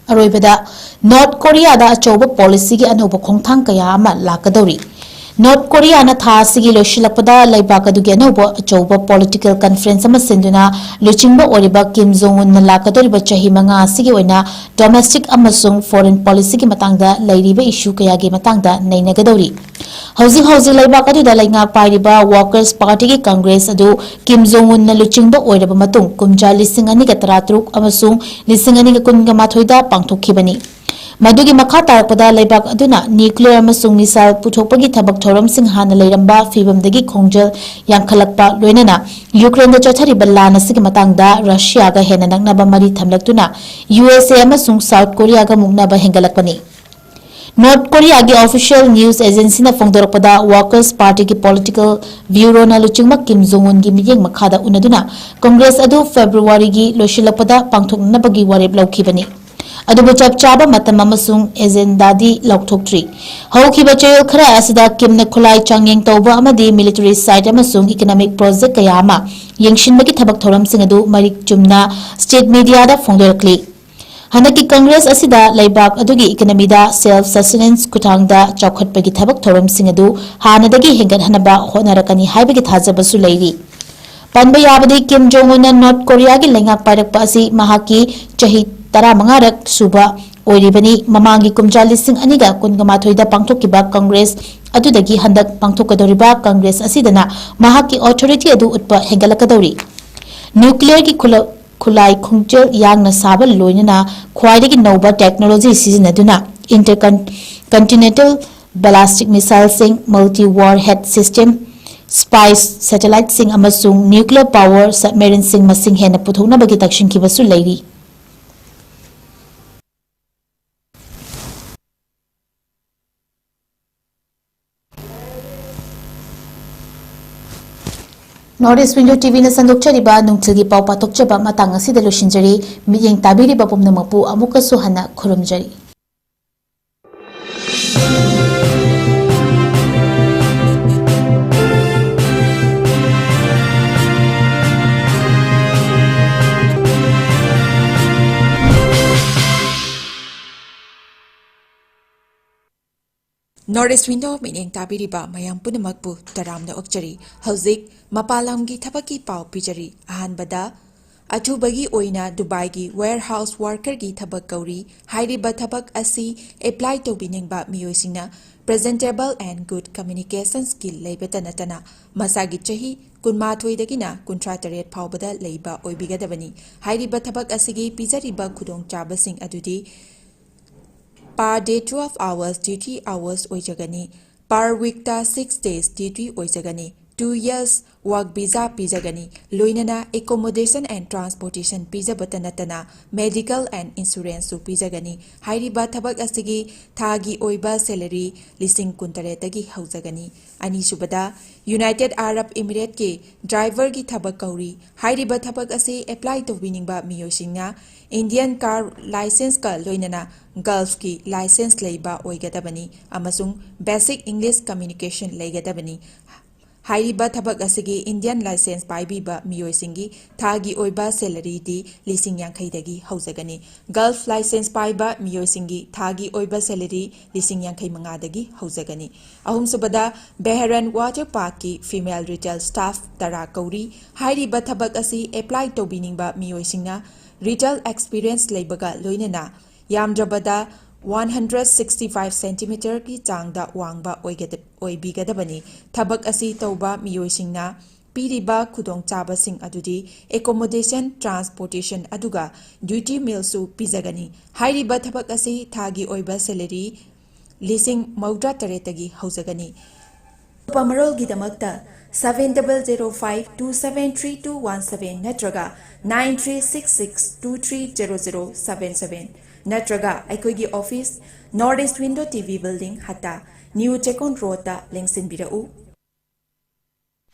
ꯑꯔꯣꯏꯕꯗ, ꯅꯣꯔꯠ ꯀꯣꯔꯤꯌꯥꯗ ꯑꯆꯧꯕ policyꯒꯤ ꯑꯅꯧꯕ ꯈꯣꯡꯊꯥꯡ ꯀꯌꯥ ꯑꯃ ꯂꯥꯛꯀꯗꯧꯔꯤ꯫ ꯅꯣꯔꯠ ꯀꯣꯔꯤꯌꯥꯅ ꯊꯥ ꯑꯁꯤꯒꯤ ꯂꯣꯏꯁꯤꯜꯂꯛꯄꯗ ꯂꯩꯕꯥꯛ ꯑꯗꯨꯒꯤ ꯑꯅꯧꯕ ꯑꯆꯧꯕ political conference ꯑꯃ ꯁꯤꯟꯗꯨꯅ ꯂꯨꯆꯤꯡꯕ ꯑꯣꯏꯔꯤꯕ ꯀꯤꯝ ꯖꯣꯡ ꯎꯟꯅ ꯂꯥꯛꯀꯗꯧꯔꯤꯕ ꯆꯍꯤ ꯃꯉꯥ ꯑꯁꯤꯒꯤ ꯑꯣꯏꯅ domestic ꯑꯃꯁꯨꯡ foreign policyꯒꯤ ꯃꯇꯥꯡꯗ ꯂꯩꯔꯤꯕ issue ꯀꯌꯥꯒꯤ ꯃꯇꯥꯡꯗ ꯅꯩꯅꯒꯗꯧꯔꯤ꯫ ꯍꯧꯖꯤꯛ ꯍꯧꯖꯤꯛ ꯂꯩꯕꯥꯛ ꯑꯗꯨꯗ ꯂꯩꯉꯥꯛ ꯄꯥꯏꯔꯤꯕ Workers Partyꯒꯤ Congress ꯑꯗꯨ ꯀꯤꯝ ꯖꯣꯡ ꯎꯟꯅ ꯂꯨꯆꯤꯡꯕ ꯑꯣꯏꯔꯕ ꯃꯇꯨꯡ ꯀꯨꯝꯖꯥ ꯂꯤꯁꯤꯡ ꯑꯅꯤꯒ ꯇꯔꯥꯇꯔꯨꯛ ꯑꯃꯁꯨꯡ ꯂꯤꯁꯤꯡ ꯑꯅꯤꯒ ꯀꯨꯟꯒ ꯃꯥꯊꯣꯏꯗ ꯄꯥꯡꯊꯣꯛꯈꯤꯕꯅꯤ꯫ ꯃꯗꯨꯒꯤ ꯃꯈꯥ ꯇꯥꯔꯛꯄꯗ ꯂꯩꯕꯥꯛ ꯑꯗꯨꯅ nuclear ꯑꯃꯁꯨꯡ missile ꯄꯨꯊꯣꯛꯄꯒꯤ ꯊꯕꯛ ꯊꯧꯔꯝꯁꯤꯡ ꯍꯥꯟꯅ ꯂꯩꯔꯝꯕ ꯐꯤꯚꯝꯗꯒꯤ ꯈꯣꯡꯖꯦꯜ ꯌꯥꯡꯈꯠꯂꯛꯄ, ꯂꯣꯏꯅꯅ ꯌꯨꯀ꯭ꯔꯦꯟꯗ ꯆꯠꯊꯔꯤꯕ ꯂꯥꯟ ꯑꯁꯤꯒꯤ ꯃꯇꯥꯡꯗ ꯔꯁꯤꯌꯥꯒ ꯍꯦꯟꯅ ꯅꯛꯅꯕ ꯃꯔꯤ ꯊꯝꯂꯛꯇꯨꯅ ꯌꯨ ꯑꯦꯁ ꯑꯦ ꯑꯃꯁꯨꯡ ꯁꯥꯎꯠ ꯀꯣꯔꯤꯌꯥꯒ ꯃꯨꯛꯅꯕ ꯍꯦꯟꯒꯠꯂꯛꯄꯅꯤ꯫ ꯅꯣꯔꯠ ꯀꯣꯔꯤꯌꯥꯒꯤ official news agencyꯅ ꯐꯣꯡꯗꯣꯔꯛꯄꯗ, Workers' Partyꯒꯤ political bureauꯅ ꯂꯨꯆꯤꯡꯕ ꯀꯤꯝ ꯖꯣꯡ ꯎꯟꯒꯤ ꯃꯤꯠꯌꯦꯡ ꯃꯈꯥꯗ ꯎꯅꯗꯨꯅ ꯀꯪꯒ꯭ꯔꯦꯁ ꯑꯗꯨ ꯐꯦꯕ꯭ꯔꯨꯋꯥꯔꯤꯒꯤ ꯂꯣꯏꯁꯤꯜꯂꯛꯄꯗ ꯄꯥꯡꯊꯣꯛꯅꯅꯕꯒꯤ ꯋꯥꯔꯦꯞ ꯂꯧꯈꯤꯕꯅꯤ꯫ ꯑꯗꯨꯕꯨ ꯆꯞ ꯆꯥꯕ ꯃꯇꯝ ꯑꯃꯁꯨꯡ ꯑꯦꯖꯦꯟꯗꯥꯗꯤ ꯂꯥꯎꯊꯣꯛꯇ꯭ꯔꯤ꯫ ꯍꯧꯈꯤꯕ ꯆꯌꯣꯜ ꯈꯔ ꯑꯁꯤꯗ ꯀꯤꯝꯅ ꯈꯨꯠꯂꯥꯏ ꯆꯥꯡꯌꯦꯡ ꯇꯧꯕ ꯑꯃꯗꯤ military site ꯑꯃꯁꯨꯡ economic project ꯀꯌꯥ ꯑꯃ ꯌꯦꯡꯁꯤꯟꯕꯒꯤ ꯊꯕꯛ ꯊꯧꯔꯝꯁꯤꯡ ꯑꯗꯨ ꯃꯔꯤꯛ ꯆꯨꯝꯅ state mediaꯗ ꯐꯣꯡꯗꯣꯔꯛꯂꯤ꯫ ꯍꯟꯗꯛꯀꯤ ꯀꯪꯒ꯭ꯔꯦꯁ ꯑꯁꯤꯗ ꯂꯩꯕꯥꯛ ꯑꯗꯨꯒꯤ economyꯗ self sustenance ꯈꯨꯠꯊꯥꯡꯗ ꯆꯥꯎꯈꯠꯄꯒꯤ ꯊꯕꯛ ꯊꯧꯔꯝꯁꯤꯡ ꯑꯗꯨ ꯍꯥꯟꯅꯗꯒꯤ ꯍꯦꯟꯒꯠꯍꯟꯅꯕ ꯍꯣꯠꯅꯔꯛꯀꯅꯤ ꯍꯥꯏꯕꯒꯤ ꯊꯥꯖꯕꯁꯨ ꯂꯩꯔꯤ꯫ ꯄꯟꯕ ꯌꯥꯕꯗꯤ, ꯀꯤꯝ ꯖꯣꯡ ꯎꯟꯅ ꯅꯣꯔꯠ ꯀꯣꯔꯤꯌꯥꯒꯤ ꯂꯩꯉꯥꯛ ꯄꯥꯏꯔꯛꯄ ꯑꯁꯤ ꯃꯍꯥꯛꯀꯤ ꯆꯍꯤ ꯇꯔꯥꯃꯉꯥꯔꯛ ꯁꯨꯕ ꯑꯣꯏꯔꯤꯕꯅꯤ꯫ ꯃꯃꯥꯡꯒꯤ ꯀꯨꯝꯖꯥ ꯂꯤꯁꯤꯡ ꯑꯅꯤꯒ ꯀꯨꯟꯒ ꯃꯥꯊꯣꯏꯗ ꯄꯥꯡꯊꯣꯛꯈꯤꯕ ꯀꯪꯒ꯭ꯔꯦꯁ ꯑꯗꯨꯗꯒꯤ ꯍꯟꯗꯛ ꯄꯥꯡꯊꯣꯛꯀꯗꯧꯔꯤꯕ ꯀꯪꯒ꯭ꯔꯦꯁ ꯑꯁꯤꯗꯅ ꯃꯍꯥꯛꯀꯤ authority ꯑꯗꯨ ꯎꯠꯄ ꯍꯦꯟꯒꯠꯂꯛꯀꯗꯧꯔꯤ꯫ Nuclearꯒꯤ ꯈꯨꯂ-, ꯈꯨꯠꯂꯥꯏ ꯈꯣꯡꯖꯦꯜ ꯌꯥꯡꯅ ꯁꯥꯕ, ꯂꯣꯏꯅꯅ ꯈ꯭ꯋꯥꯏꯗꯒꯤ ꯅꯧꯕ technology ꯁꯤꯖꯤꯟꯅꯗꯨꯅ intercontinental ballistic missileꯁꯤꯡ, multi warhead system, spy satelliteꯁꯤꯡ ꯑꯃꯁꯨꯡ nuclear power submarineꯁꯤꯡ ꯃꯁꯤꯡ ꯍꯦꯟꯅ ꯄꯨꯊꯣꯛꯅꯕꯒꯤ ꯇꯛꯁꯤꯟꯈꯤꯕꯁꯨ ꯂꯩꯔꯤ꯫ North East Window TVꯅ ꯁꯟꯗꯣꯛꯆꯔꯤꯕ ꯅꯨꯡꯊꯤꯜꯒꯤ ꯄꯥꯎ ꯄꯥꯊꯣꯛꯆꯕ ꯃꯇꯥꯡ ꯑꯁꯤꯗ ꯂꯣꯏꯁꯤꯟꯖꯔꯤ꯫ ꯃꯤꯠꯌꯦꯡ ꯇꯥꯕꯤꯔꯤꯕ ꯄꯨꯝꯅꯃꯛꯄꯨ ꯑꯃꯨꯛꯀꯁꯨ ꯍꯟꯅ ꯈꯨꯔꯨꯝꯖꯔꯤ꯫ North East Window ꯃꯤꯠꯌꯦꯡ ꯇꯥꯕꯤꯔꯤꯕ ꯃꯌꯥꯝ ꯄꯨꯝꯅꯃꯛꯄꯨ ꯇꯔꯥꯝꯅ ꯑꯣꯛꯆꯔꯤ꯫ ꯍꯧꯖꯤꯛ ꯃꯄꯥꯟ ꯂꯝꯒꯤ ꯊꯕꯛꯀꯤ ꯄꯥꯎ ꯄꯤꯖꯔꯤ꯫ ꯑꯍꯥꯟꯕꯗ, ꯑꯊꯨꯕꯒꯤ ꯑꯣꯏꯅ ꯗꯨꯕꯥꯏꯒꯤ warehouse workerꯒꯤ ꯊꯕꯛ ꯀꯧꯔꯤ꯫ ꯍꯥꯏꯔꯤꯕ ꯊꯕꯛ ꯑꯁꯤ apply ꯇꯧꯕꯤꯅꯤꯡꯕ ꯃꯤꯑꯣꯏꯁꯤꯡꯅ presentable and good communication skill ꯂꯩꯕꯇ ꯅꯠꯇꯅ ꯃꯁꯥꯒꯤ ꯆꯍꯤ ꯀꯨꯟꯃꯥꯊꯣꯏꯗꯒꯤꯅ ꯀꯨꯟꯊ꯭ꯔꯥ ꯇꯔꯦꯠ ꯐꯥꯎꯕꯗ ꯂꯩꯕ ꯑꯣꯏꯕꯤꯒꯗꯕꯅꯤ꯫ ꯍꯥꯏꯔꯤꯕ ꯊꯕꯛ ꯑꯁꯤꯒꯤ ꯄꯤꯖꯔꯤꯕ ꯈꯨꯗꯣꯡꯆꯥꯕꯁꯤꯡ ꯑꯗꯨꯗꯤ Per day twelve hours duty hours ꯑꯣꯏꯖꯒꯅꯤ꯫ Per weekꯇ six days duty ꯑꯣꯏꯖꯒꯅꯤ꯫ Two years work visa ꯄꯤꯖꯒꯅꯤ꯫ ꯂꯣꯏꯅꯅ accommodation and transportation ꯄꯤꯖꯕꯇ ꯅꯠꯇꯅ medical and insuranceꯁꯨ ꯄꯤꯖꯒꯅꯤ꯫ ꯍꯥꯏꯔꯤꯕ ꯊꯕꯛ ꯑꯁꯤꯒꯤ ꯊꯥꯒꯤ ꯑꯣꯏꯕ salary ꯂꯤꯁꯤꯡ ꯀꯨꯟꯇꯔꯦꯠꯇꯒꯤ ꯍꯧꯖꯒꯅꯤ꯫ ꯑꯅꯤꯁꯨꯕꯗ, United Arab Emirateꯀꯤ driverꯒꯤ ꯊꯕꯛ ꯀꯧꯔꯤ꯫ ꯍꯥꯏꯔꯤꯕ ꯊꯕꯛ ꯑꯁꯤ apply ꯇꯧꯕꯤꯅꯤꯡꯕ ꯃꯤꯑꯣꯏꯁꯤꯡꯅ Indian car licenceꯀ ꯂꯣꯏꯅꯅ Gulfꯀꯤ license ꯂꯩꯕ ꯑꯣꯏꯒꯗꯕꯅꯤ ꯑꯃꯁꯨꯡ basic English communication ꯂꯩꯒꯗꯕꯅꯤ꯫ ꯍꯥꯏꯔꯤꯕ ꯊꯕꯛ ꯑꯁꯤꯒꯤ Indian license ꯄꯥꯏꯕꯤꯕ ꯃꯤꯑꯣꯏꯁꯤꯡꯒꯤ ꯊꯥꯒꯤ ꯑꯣꯏꯕ salaryꯗꯤ ꯂꯤꯁꯤꯡ ꯌꯥꯡꯈꯩꯗꯒꯤ ꯍꯧꯖꯒꯅꯤ꯫ Gulf license ꯄꯥꯏꯕ ꯃꯤꯑꯣꯏꯁꯤꯡꯒꯤ ꯊꯥꯒꯤ ꯑꯣꯏꯕ salary ꯂꯤꯁꯤꯡ ꯌꯥꯡꯈꯩ ꯃꯉꯥꯗꯒꯤ ꯍꯧꯖꯒꯅꯤ꯫ ꯑꯍꯨꯝꯁꯨꯕꯗ, Bahrain Water Parkꯀꯤ female retail staff ꯇꯔꯥ ꯀꯧꯔꯤ꯫ ꯍꯥꯏꯔꯤꯕ ꯊꯕꯛ ꯑꯁꯤ apply ꯇꯧꯕꯤꯅꯤꯡꯕ ꯃꯤꯑꯣꯏꯁꯤꯡꯅ retail experience ꯂꯩꯕꯒ ꯂꯣꯏꯅꯅ ꯌꯥꯝꯗ꯭ꯔꯕꯗ one hundred sixty five centimeterꯒꯤ ꯆꯥꯡꯗ ꯋꯥꯡꯕ ꯑꯣꯏꯒꯗ-, ꯑꯣꯏꯕꯤꯒꯗꯕꯅꯤ꯫ ꯊꯕꯛ ꯑꯁꯤ ꯇꯧꯕ ꯃꯤꯑꯣꯏꯁꯤꯡꯅ ꯄꯤꯔꯤꯕ ꯈꯨꯗꯣꯡꯆꯥꯕꯁꯤꯡ ꯑꯗꯨꯗꯤ accommodation, transportation, ꯑꯗꯨꯒ duty mealꯁꯨ ꯄꯤꯖꯒꯅꯤ꯫ ꯍꯥꯏꯔꯤꯕ ꯊꯕꯛ ꯑꯁꯤ ꯊꯥꯒꯤ ꯑꯣꯏꯕ salary ꯂꯤꯁꯤꯡ ꯃꯧꯗ꯭ꯔꯥ ꯇꯔꯦꯠꯇꯒꯤ ꯍꯧꯖꯒꯅꯤ꯫ ꯑꯀꯨꯞꯄ ꯃꯔꯣꯜꯒꯤꯗꯃꯛꯇ seven double zero five two seven three two one seven ꯅꯠꯇ꯭ꯔꯒ nine three six six two three zero zero seven seven ꯅꯠꯇ꯭ꯔꯒ ꯑꯩꯈꯣꯏꯒꯤ office, North East Window T V Building, ꯍꯠꯇꯥ, New Chekon Roadꯇ ꯂꯦꯡꯁꯤꯟꯕꯤꯔꯛꯎ꯫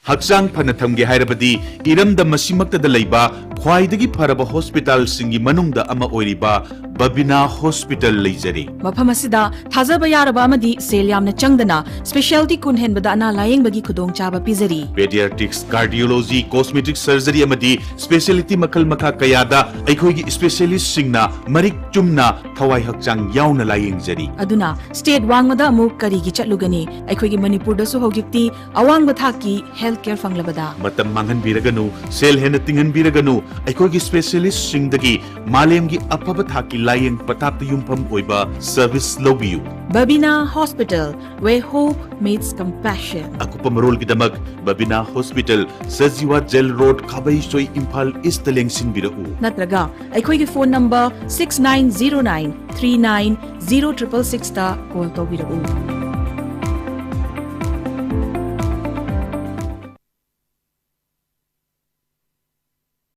ꯍꯛꯆꯥꯡ ꯐꯅ ꯊꯝꯒꯦ ꯍꯥꯏꯔꯕꯗꯤ ꯏꯔꯝꯗꯝ ꯑꯁꯤꯃꯛꯇꯗ ꯂꯩꯕ ꯈ꯭ꯋꯥꯏꯗꯒꯤ ꯐꯔꯕ hospitalꯁꯤꯡꯒꯤ ꯃꯅꯨꯡꯗ ꯑꯃ ꯑꯣꯏꯔꯤꯕ ꯕꯕꯤꯅꯥ Hospital ꯂꯩꯖꯔꯤ꯫ ꯃꯐꯝ ꯑꯁꯤꯗ ꯊꯥꯖꯕ ꯌꯥꯔꯕ ꯑꯃꯗꯤ ꯁꯦꯜ ꯌꯥꯝꯅ ꯆꯪꯗꯅ specialty ꯀꯨꯟ ꯍꯦꯟꯕꯗ ꯑꯅꯥ ꯂꯥꯌꯦꯡꯕꯒꯤ ꯈꯨꯗꯣꯡꯆꯥꯕ ꯄꯤꯖꯔꯤ꯫ Pediatrics, cardiology, cosmetic surgery ꯑꯃꯗꯤ specialty ꯃꯈꯜ ꯃꯈꯥ ꯀꯌꯥꯗ ꯑꯩꯈꯣꯏꯒꯤ specialistꯁꯤꯡꯅ ꯃꯔꯤꯛ ꯆꯨꯝꯅ ꯊꯋꯥꯏ ꯍꯛꯆꯥꯡ ꯌꯥꯎꯅ ꯂꯥꯌꯦꯡꯖꯔꯤ꯫ ꯑꯗꯨꯅ state ꯋꯥꯡꯃꯗ ꯑꯃꯨꯛ ꯀꯔꯤꯒꯤ ꯆꯠꯂꯨꯒꯅꯤ? ꯑꯩꯈꯣꯏꯒꯤ ꯃꯅꯤꯄꯨꯔꯗꯁꯨ ꯍꯧꯖꯤꯛꯇꯤ ꯑꯋꯥꯡꯕ ꯊꯥꯛꯀꯤ health care ꯐꯪꯂꯕꯗ꯫ ꯃꯇꯝ ꯃꯥꯡꯍꯟꯕꯤꯔꯒꯅꯨ, ꯁꯦꯜ ꯍꯦꯟꯅ ꯇꯤꯡꯍꯟꯕꯤꯔꯒꯅꯨ, ꯑꯩꯈꯣꯏꯒꯤ ꯁ꯭ꯄꯦꯁꯤꯌꯦꯂꯤꯁꯁꯤꯡꯗꯒꯤ ꯃꯥꯂꯦꯝꯒꯤ ꯑꯐꯕ ꯊꯥꯛꯀꯤ ꯂꯥꯌꯦꯡ ꯄꯊꯥꯞꯇ ꯌꯨꯝꯐꯝ ꯑꯣꯏꯕ ꯁꯔꯚꯤꯁ ꯂꯧꯕꯤꯌꯨ꯫ Babina Hospital, where hope meets compassion. ꯑꯀꯨꯞꯄ ꯃꯔꯣꯜꯒꯤꯗꯃꯛ Babina hospital, Sajiwa jail road, Khabeisoi, Imphal east ꯂꯦꯡꯁꯤꯟꯕꯤꯔꯛꯎ꯫ ꯅꯠꯇ꯭ꯔꯒ ꯑꯩꯈꯣꯏꯒꯤ phone number six nine zero nine three nine zero triple six ꯇ ꯀꯣꯜ ꯇꯧꯕꯤꯔꯛꯎ꯫